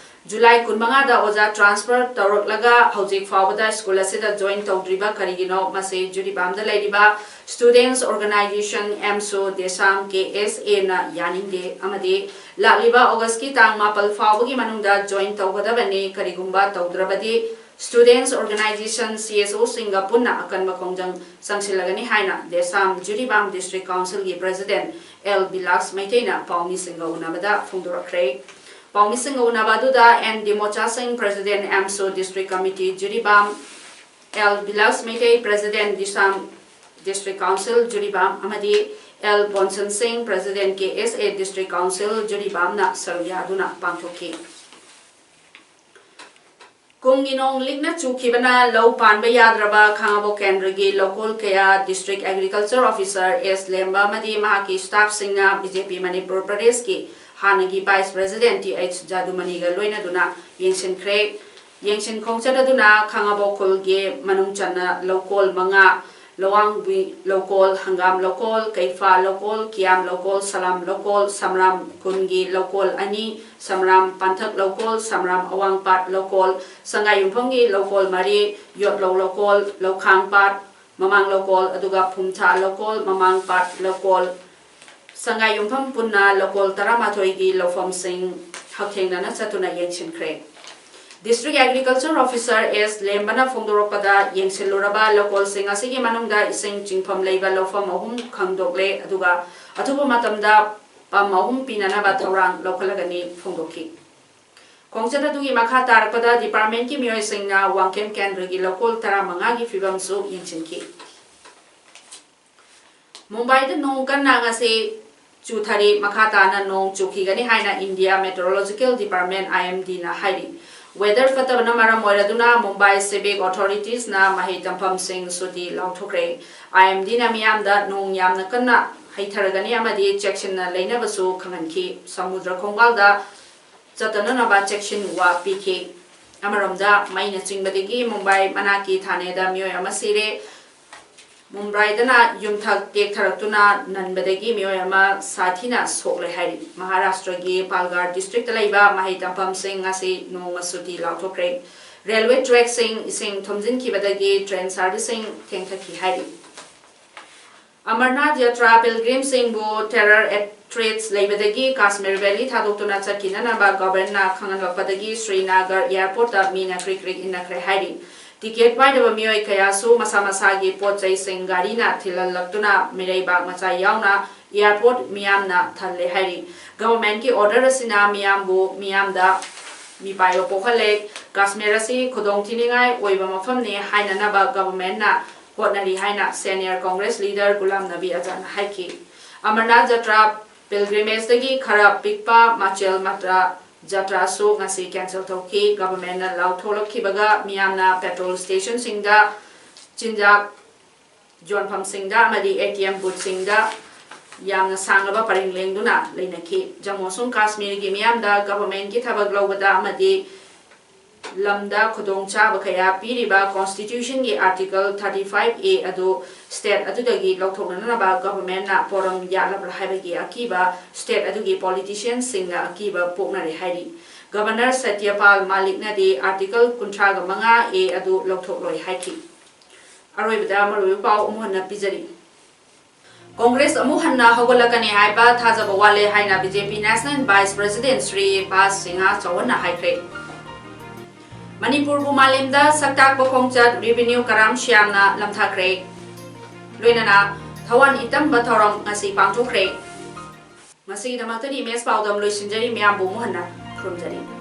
ꯖꯨꯂꯥꯏ ꯀꯨꯟꯃꯉꯥꯗ ꯑꯣꯖꯥ transfer ꯇꯧꯔꯛꯂꯒ ꯍꯧꯖꯤꯛ ꯐꯥꯎꯕꯗ ꯁ꯭ꯀꯨꯜ ꯑꯁꯤꯗ join ꯇꯧꯗ꯭ꯔꯤꯕ ꯀꯔꯤꯒꯤꯅꯣ? ꯃꯁꯤ ꯖꯤꯔꯤꯕꯥꯝꯗ ꯂꯩꯔꯤꯕ Students Organisation ꯑꯦꯝꯁꯣ ꯗꯦꯁꯥꯝ, K S Aꯅ ꯌꯥꯅꯤꯡꯗꯦ ꯑꯃꯗꯤ ꯂꯥꯛꯂꯤꯕ ꯑꯣꯒꯁꯀꯤ ꯇꯥꯡ ꯃꯥꯄꯜ ꯐꯥꯎꯕꯒꯤ ꯃꯅꯨꯡꯗ join ꯇꯧꯒꯗꯕꯅꯤ꯫ ꯀꯔꯤꯒꯨꯝꯕ ꯇꯧꯗ꯭ꯔꯕꯗꯤ Students Organisation, C S Oꯁꯤꯡꯒ ꯄꯨꯟꯅ ꯑꯀꯟꯕ ꯈꯣꯡꯖꯪ ꯆꯪꯁꯤꯜꯂꯒꯅꯤ ꯍꯥꯏꯅ ꯗꯦꯁꯥꯝ ꯖꯤꯔꯤꯕꯥꯝ District Councilꯒꯤ President ꯑꯦꯜ ꯕꯤꯂꯥꯁ ꯃꯩꯇꯩꯅ ꯄꯥꯎꯃꯤꯁꯤꯡꯒ ꯎꯅꯕꯗ ꯐꯣꯡꯗꯣꯔꯛꯈ꯭ꯔꯦ꯫ ꯄꯥꯎꯃꯤꯁꯤꯡꯒ ꯎꯅꯕ ꯑꯗꯨꯗ N Democha Singh, President AMSO District Committee Jiribam, L Bilash Meitei, President DESAM District Council Jiribam, ꯑꯃꯗꯤ ꯑꯦꯜ ꯕꯣꯟꯁꯟ ꯁꯤꯡ, President K S A District Council ꯖꯤꯔꯤꯕꯥꯝꯅ ꯁꯔꯨꯛ ꯌꯥꯗꯨꯅ ꯄꯥꯡꯊꯣꯛꯈꯤ꯫ ꯀꯨꯝꯒꯤ ꯅꯣꯡ ꯂꯤꯛꯅ ꯆꯨꯈꯤꯕꯅ ꯂꯧ ꯄꯥꯟꯕ ꯌꯥꯗ꯭ꯔꯕ ꯈꯥꯉꯕꯣꯛ ꯀꯦꯟꯗ꯭ꯔꯒꯤ ꯂꯧꯀꯣꯜ ꯀꯌꯥ District Agriculture Officer ꯑꯦꯁ ꯂꯦꯝꯕ ꯑꯃꯗꯤ ꯃꯍꯥꯛꯀꯤ staffꯁꯤꯡꯅ B J P ꯃꯅꯤꯄꯨꯔ ꯄ꯭ꯔꯗꯦꯁꯀꯤ ꯍꯥꯟꯅꯒꯤ Vice President ꯇꯤ ꯑꯩꯆ ꯖꯥꯗꯨꯃꯅꯤꯒ ꯂꯣꯏꯅꯗꯨꯅ ꯌꯦꯡꯁꯤꯟꯈ꯭ꯔꯦ꯫ ꯌꯦꯡꯁꯤꯟ ꯈꯣꯡꯆꯠ ꯑꯗꯨꯅ ꯈꯥꯉꯕꯣꯛ ꯈꯨꯜꯒꯤ ꯃꯅꯨꯡ ꯆꯟꯅ ꯂꯧꯀꯣꯜ ꯃꯉꯥ, ꯂꯋꯥꯡꯕꯤ ꯂꯧꯀꯣꯜ, ꯍꯪꯒꯥꯝ ꯂꯧꯀꯣꯜ, ꯀꯩꯐꯥ ꯂꯧꯀꯣꯜ, ꯀꯤꯌꯥꯝ ꯂꯧꯀꯣꯜ, ꯁꯂꯥꯝ ꯂꯧꯀꯣꯜ, ꯁꯝꯔꯥꯝ ꯈꯨꯟꯒꯤ ꯂꯧꯀꯣꯜ ꯑꯅꯤ, ꯁꯝꯔꯥꯝ ꯄꯥꯟꯊꯛ ꯂꯧꯀꯣꯜ, ꯁꯝꯔꯥꯝ ꯑꯋꯥꯡꯄꯥꯠ ꯂꯧꯀꯣꯜ, ꯁꯪꯒꯥꯏ ꯌꯨꯝꯐꯝꯒꯤ ꯂꯧꯀꯣꯜ ꯃꯔꯤ, ꯌꯣꯠꯂꯧ ꯂꯧꯀꯣꯜ, ꯂꯧꯈꯥꯡꯄꯥꯠ ꯃꯃꯥꯡ ꯂꯧꯀꯣꯜ, ꯑꯗꯨꯒ ꯐꯨꯝꯊꯥ ꯂꯧꯀꯣꯜ, ꯃꯃꯥꯡꯄꯥꯠ ꯂꯧꯀꯣꯜ, ꯁꯪꯒꯥꯏ ꯌꯨꯝꯐꯝ ꯄꯨꯟꯅ ꯂꯧꯀꯣꯜ ꯇꯔꯥꯃꯥꯊꯣꯏꯒꯤ ꯂꯧꯐꯝꯁꯤꯡ ꯍꯛꯊꯦꯡꯅꯅ ꯆꯠꯇꯨꯅ ꯌꯦꯡꯁꯤꯟꯈ꯭ꯔꯦ꯫ District Agriculture Officer ꯑꯦꯁ ꯂꯦꯝꯕꯅ ꯐꯣꯡꯗꯣꯔꯛꯄꯗ, ꯌꯦꯡꯁꯤꯜꯂꯨꯔꯕ ꯂꯧꯀꯣꯜꯁꯤꯡ ꯑꯁꯤꯒꯤ ꯃꯅꯨꯡꯗ ꯏꯁꯤꯡ ꯆꯤꯡꯐꯝ ꯂꯩꯕ ꯂꯧꯐꯝ ꯑꯍꯨꯝ ꯈꯪꯗꯣꯛꯂꯦ, ꯑꯗꯨꯒ ꯑꯊꯨꯕ ꯃꯇꯝꯗ pump ꯑꯍꯨꯝ ꯄꯤꯅꯅꯕ ꯊꯧꯔꯥꯡ ꯂꯧꯈꯠꯂꯒꯅꯤ ꯐꯣꯡꯗꯣꯛꯈꯤ꯫ ꯈꯣꯡꯆꯠ ꯑꯗꯨꯒꯤ ꯃꯈꯥ ꯇꯥꯔꯛꯄꯗ departmentꯀꯤ ꯃꯤꯑꯣꯏꯁꯤꯡꯅ ꯋꯥꯡꯈꯦꯝ ꯀꯦꯟꯗ꯭ꯔꯒꯤ ꯂꯧꯀꯣꯜ ꯇꯔꯥꯃꯉꯥꯒꯤ ꯐꯤꯕꯝꯁꯨ ꯌꯦꯡꯁꯤꯟꯈꯤ꯫ ꯃꯨꯝꯕꯥꯏꯗ ꯅꯣꯡ ꯀꯟꯅ ꯉꯁꯤ ꯆꯨꯊꯔꯤ꯫ ꯃꯈꯥ ꯇꯥꯅ ꯅꯣꯡ ꯆꯨꯈꯤꯒꯅꯤ ꯍꯥꯏꯅ India Meteorological Department, I M Dꯅ ꯍꯥꯏꯔꯤ꯫ Weather ꯐꯠꯇꯕꯅ ꯃꯔꯝ ꯑꯣꯏꯔꯗꯨꯅ ꯃꯨꯝꯕꯥꯏ civic authoritiesꯅ ꯃꯍꯩ ꯇꯝꯐꯝꯁꯤꯡ ꯁꯨꯇꯤ ꯂꯥꯎꯊꯣꯛꯈ꯭ꯔꯦ꯫ I M Dꯅ ꯃꯤꯌꯥꯝꯗ ꯅꯣꯡ ꯌꯥꯝꯅ ꯀꯟꯅ ꯍꯩꯊꯔꯒꯅꯤ ꯑꯃꯗꯤ ꯆꯦꯛꯁꯤꯟꯅ ꯂꯩꯅꯕꯁꯨ ꯈꯪꯍꯟꯈꯤ꯫ ꯁꯃꯨꯗ꯭ꯔ ꯈꯣꯡꯕꯥꯜꯗ ꯆꯠꯇꯅꯅꯕ ꯆꯦꯛꯁꯤꯟ ꯋꯥ ꯄꯤꯈꯤ꯫ ꯑꯃꯔꯣꯝꯗ, ꯃꯩꯅ ꯆꯤꯡꯕꯗꯒꯤ ꯃꯨꯝꯕꯥꯏ ꯃꯅꯥꯛꯀꯤ ꯊꯥꯅꯦꯗ ꯃꯤꯑꯣꯏ ꯑꯃ ꯁꯤꯔꯦ꯫ ꯃꯨꯝꯕꯥꯏꯗꯅ ꯌꯨꯝꯊꯛ ꯇꯦꯛꯊꯔꯛꯇꯨꯅ ꯅꯟꯕꯗꯒꯤ ꯃꯤꯑꯣꯏ ꯑꯃ ꯁꯥꯊꯤꯅ ꯁꯣꯛꯂꯦ ꯍꯥꯏꯔꯤ꯫ ꯃꯍꯥꯔꯥꯁꯇ꯭ꯔꯒꯤ ꯄꯥꯜꯒꯥꯔ ꯗꯤꯁꯇ꯭ꯔꯤꯛꯇ ꯂꯩꯕ ꯃꯍꯩ ꯇꯝꯐꯝꯁꯤꯡ ꯉꯁꯤ ꯅꯣꯡꯃ ꯁꯨꯇꯤ ꯂꯥꯎꯊꯣꯛꯈ꯭ꯔꯦ꯫ ꯔꯦꯜꯋꯦ ꯇ꯭ꯔꯦꯛꯁꯤꯡ ꯏꯁꯤꯡ ꯊꯨꯝꯖꯤꯟꯈꯤꯕꯗꯒꯤ ꯇ꯭ꯔꯦꯟ ꯁꯥꯔꯚꯤꯁꯁꯤꯡ ꯊꯦꯡꯊꯈꯤ ꯍꯥꯏꯔꯤ꯫ ꯑꯃꯔꯅꯥꯊ ꯌꯥꯇ꯭ꯔꯥ ꯄꯤꯜꯒ꯭ꯔꯤꯝꯁꯤꯡꯕꯨ ꯇꯦꯔꯔ ꯊ꯭ꯔꯦꯠꯁ ꯂꯩꯕꯗꯒꯤ ꯀꯥꯁꯃꯤꯔ ꯚꯦꯂꯤ ꯊꯥꯗꯣꯛꯇꯨꯅ ꯆꯠꯈꯤꯅꯅꯕ ꯒꯚꯔꯟꯅ ꯈꯪꯍꯜꯂꯛꯄꯗꯒꯤ ꯁ꯭ꯔꯤꯅꯒꯔ ꯑꯦꯌꯔꯄꯣꯔꯠꯇ ꯃꯤꯅ ꯀ꯭ꯔꯤꯛ ꯀ꯭ꯔꯤꯛ ꯏꯟꯅꯈ꯭ꯔꯦ ꯍꯥꯏꯔꯤ꯫ ꯇꯤꯀꯦꯠ ꯄꯥꯏꯗꯕ ꯃꯤꯑꯣꯏ ꯀꯌꯥꯁꯨ ꯃꯁꯥ ꯃꯁꯥꯒꯤ ꯄꯣꯠ ꯆꯩꯁꯤꯡ ꯒꯥꯔꯤꯅ ꯊꯤꯜꯍꯜꯂꯛꯇꯨꯅ ꯃꯤꯔꯩꯕꯥꯛ ꯃꯆꯥ ꯌꯥꯎꯅ ꯑꯦꯌꯔꯄꯣꯔꯠ ꯃꯤꯌꯥꯝꯅ ꯊꯜꯂꯦ ꯍꯥꯏꯔꯤ꯫ ꯒꯚꯔꯟꯃꯦꯟꯠꯀꯤ ꯑꯣꯔꯗꯔ ꯑꯁꯤꯅ ꯃꯤꯌꯥꯝꯕꯨ, ꯃꯤꯌꯥꯝꯗ ꯃꯤꯄꯥꯏꯕ ꯄꯣꯛꯍꯜꯂꯦ꯫ ꯀꯥꯁꯃꯤꯔ ꯑꯁꯤ ꯈꯨꯗꯣꯡꯊꯤꯅꯤꯡꯉꯥꯏ ꯑꯣꯏꯕ ꯃꯐꯝꯅꯤ ꯍꯥꯏꯅꯅꯕ ꯒꯚꯔꯟꯃꯦꯟꯠꯅ ꯍꯣꯠꯅꯔꯤ ꯍꯥꯏꯅ ꯁꯦꯅꯤꯌꯔ ꯀꯣꯡꯒ꯭ꯔꯦꯁ ꯂꯤꯗꯔ ꯒꯨꯂꯥꯝ ꯅꯕꯤ ꯑꯖꯥꯗꯅ ꯍꯥꯏꯈꯤ꯫ ꯑꯃꯔꯅꯥꯊ ꯖꯇ꯭ꯔꯥ ꯄꯤꯜꯒ꯭ꯔꯤꯃꯦꯖꯇꯒꯤ ꯈꯔ ꯄꯤꯛꯄ ꯃꯥꯆꯦꯜ ꯃꯇ꯭ꯔꯥ ꯖꯇ꯭ꯔꯥꯁꯨ ꯉꯁꯤ ꯀꯦꯟꯁꯦꯜ ꯇꯧꯈꯤ꯫ ꯒꯚꯔꯟꯃꯦꯟꯠꯅ ꯂꯥꯎꯊꯣꯛꯂꯛꯈꯤꯕꯒ ꯃꯤꯌꯥꯝꯅ ꯄꯦꯇ꯭ꯔꯣꯜ ꯁ꯭ꯇꯦꯁꯟꯁꯤꯡꯗ, ꯆꯤꯟꯖꯥꯛ ꯌꯣꯟꯐꯝꯁꯤꯡꯗ ꯑꯃꯗꯤ ꯑꯦ ꯇꯤ ꯑꯦꯝ ꯕꯨꯠꯁꯤꯡꯗ ꯌꯥꯝꯅ ꯁꯥꯡꯂꯕ ꯄꯔꯦꯡ ꯂꯦꯡꯗꯨꯅ ꯂꯩꯅꯈꯤ꯫ ꯖꯝꯃꯨ ꯑꯃꯁꯨꯡ ꯀꯥꯁꯃꯤꯔꯒꯤ ꯃꯤꯌꯥꯝꯗ ꯒꯚꯔꯟꯃꯦꯟꯠꯀꯤ ꯊꯕꯛ ꯂꯧꯕꯗ ꯑꯃꯗꯤ ꯂꯝꯗ ꯈꯨꯗꯣꯡꯆꯥꯕ ꯀꯌꯥ ꯄꯤꯔꯤꯕ ꯀꯣꯟꯁꯇꯤꯇ꯭ꯌꯨꯁꯟꯒꯤ ꯑꯥꯔꯇꯤꯀꯜ ꯊꯥꯔꯇꯤ ꯐꯥꯏꯚ ꯑꯦ ꯑꯗꯨ ꯁ꯭ꯇꯦꯠ ꯑꯗꯨꯗꯒꯤ ꯂꯧꯊꯣꯛꯅꯅꯕ ꯒꯚꯔꯟꯃꯦꯟꯠꯅ ꯄꯣꯔꯝ ꯌꯥꯠꯂꯕ꯭ꯔꯥ ꯍꯥꯏꯕꯒꯤ ꯑꯀꯤꯕ ꯁ꯭ꯇꯦꯠ ꯑꯗꯨꯒꯤ ꯄꯣꯂꯤꯇꯤꯁꯤꯌꯟꯁꯤꯡꯅ ꯑꯀꯤꯕ ꯄꯣꯛꯅꯔꯦ ꯍꯥꯏꯔꯤ꯫ ꯒꯚꯔꯅꯔ ꯁꯇ꯭ꯌꯄꯥꯜ ꯃꯥꯂꯤꯛꯅꯗꯤ ꯑꯥꯔꯇꯤꯀꯜ ꯀꯨꯟꯊ꯭ꯔꯥꯒ ꯃꯉꯥ ꯑꯦ ꯑꯗꯨ ꯂꯧꯊꯣꯛꯂꯣꯏ ꯍꯥꯏꯈꯤ꯫ ꯑꯔꯣꯏꯕꯗ ꯃꯔꯨꯑꯣꯏꯕ ꯄꯥꯎ ꯑꯃꯨꯛ ꯍꯟꯅ ꯄꯤꯖꯔꯤ꯫ ꯀꯣꯡꯒ꯭ꯔꯦꯁ ꯑꯃꯨꯛ ꯍꯟꯅ ꯍꯧꯒꯠꯂꯛꯀꯅꯤ ꯍꯥꯏꯕ ꯊꯥꯖꯕ ꯋꯥꯠꯂꯦ ꯍꯥꯏꯅ B J P national vice president Shri Bas Singh ꯆꯧꯍꯟꯅ ꯍꯥꯏꯈ꯭ꯔꯦ꯫ ꯃꯅꯤꯄꯨꯔꯕꯨ ꯃꯥꯂꯦꯝꯗ ꯁꯛꯇꯥꯛꯄ ꯈꯣꯡꯆꯠ ꯔꯦꯚꯤꯅ꯭ꯌꯨ ꯀꯔꯥꯝ ꯁ꯭ꯌꯥꯝꯅ ꯂꯝꯊꯥꯈ꯭ꯔꯦ꯫ ꯂꯣꯏꯅꯅ ꯊꯋꯥꯟ ꯏꯇꯝꯕ ꯊꯧꯔꯝ ꯉꯁꯤ ꯄꯥꯡꯊꯣꯛꯈ꯭ꯔꯦ꯫ ꯉꯁꯤꯒꯤꯗꯃꯛꯇꯗꯤ ꯏꯃꯦꯖ ꯄꯥꯎꯗꯝ ꯂꯣꯏꯁꯤꯟꯖꯔꯤ꯫ ꯃꯤꯌꯥꯝꯕꯨ ꯑꯃꯨꯛ ꯍꯟꯅ ꯈꯨꯔꯨꯝꯖꯔꯤ꯫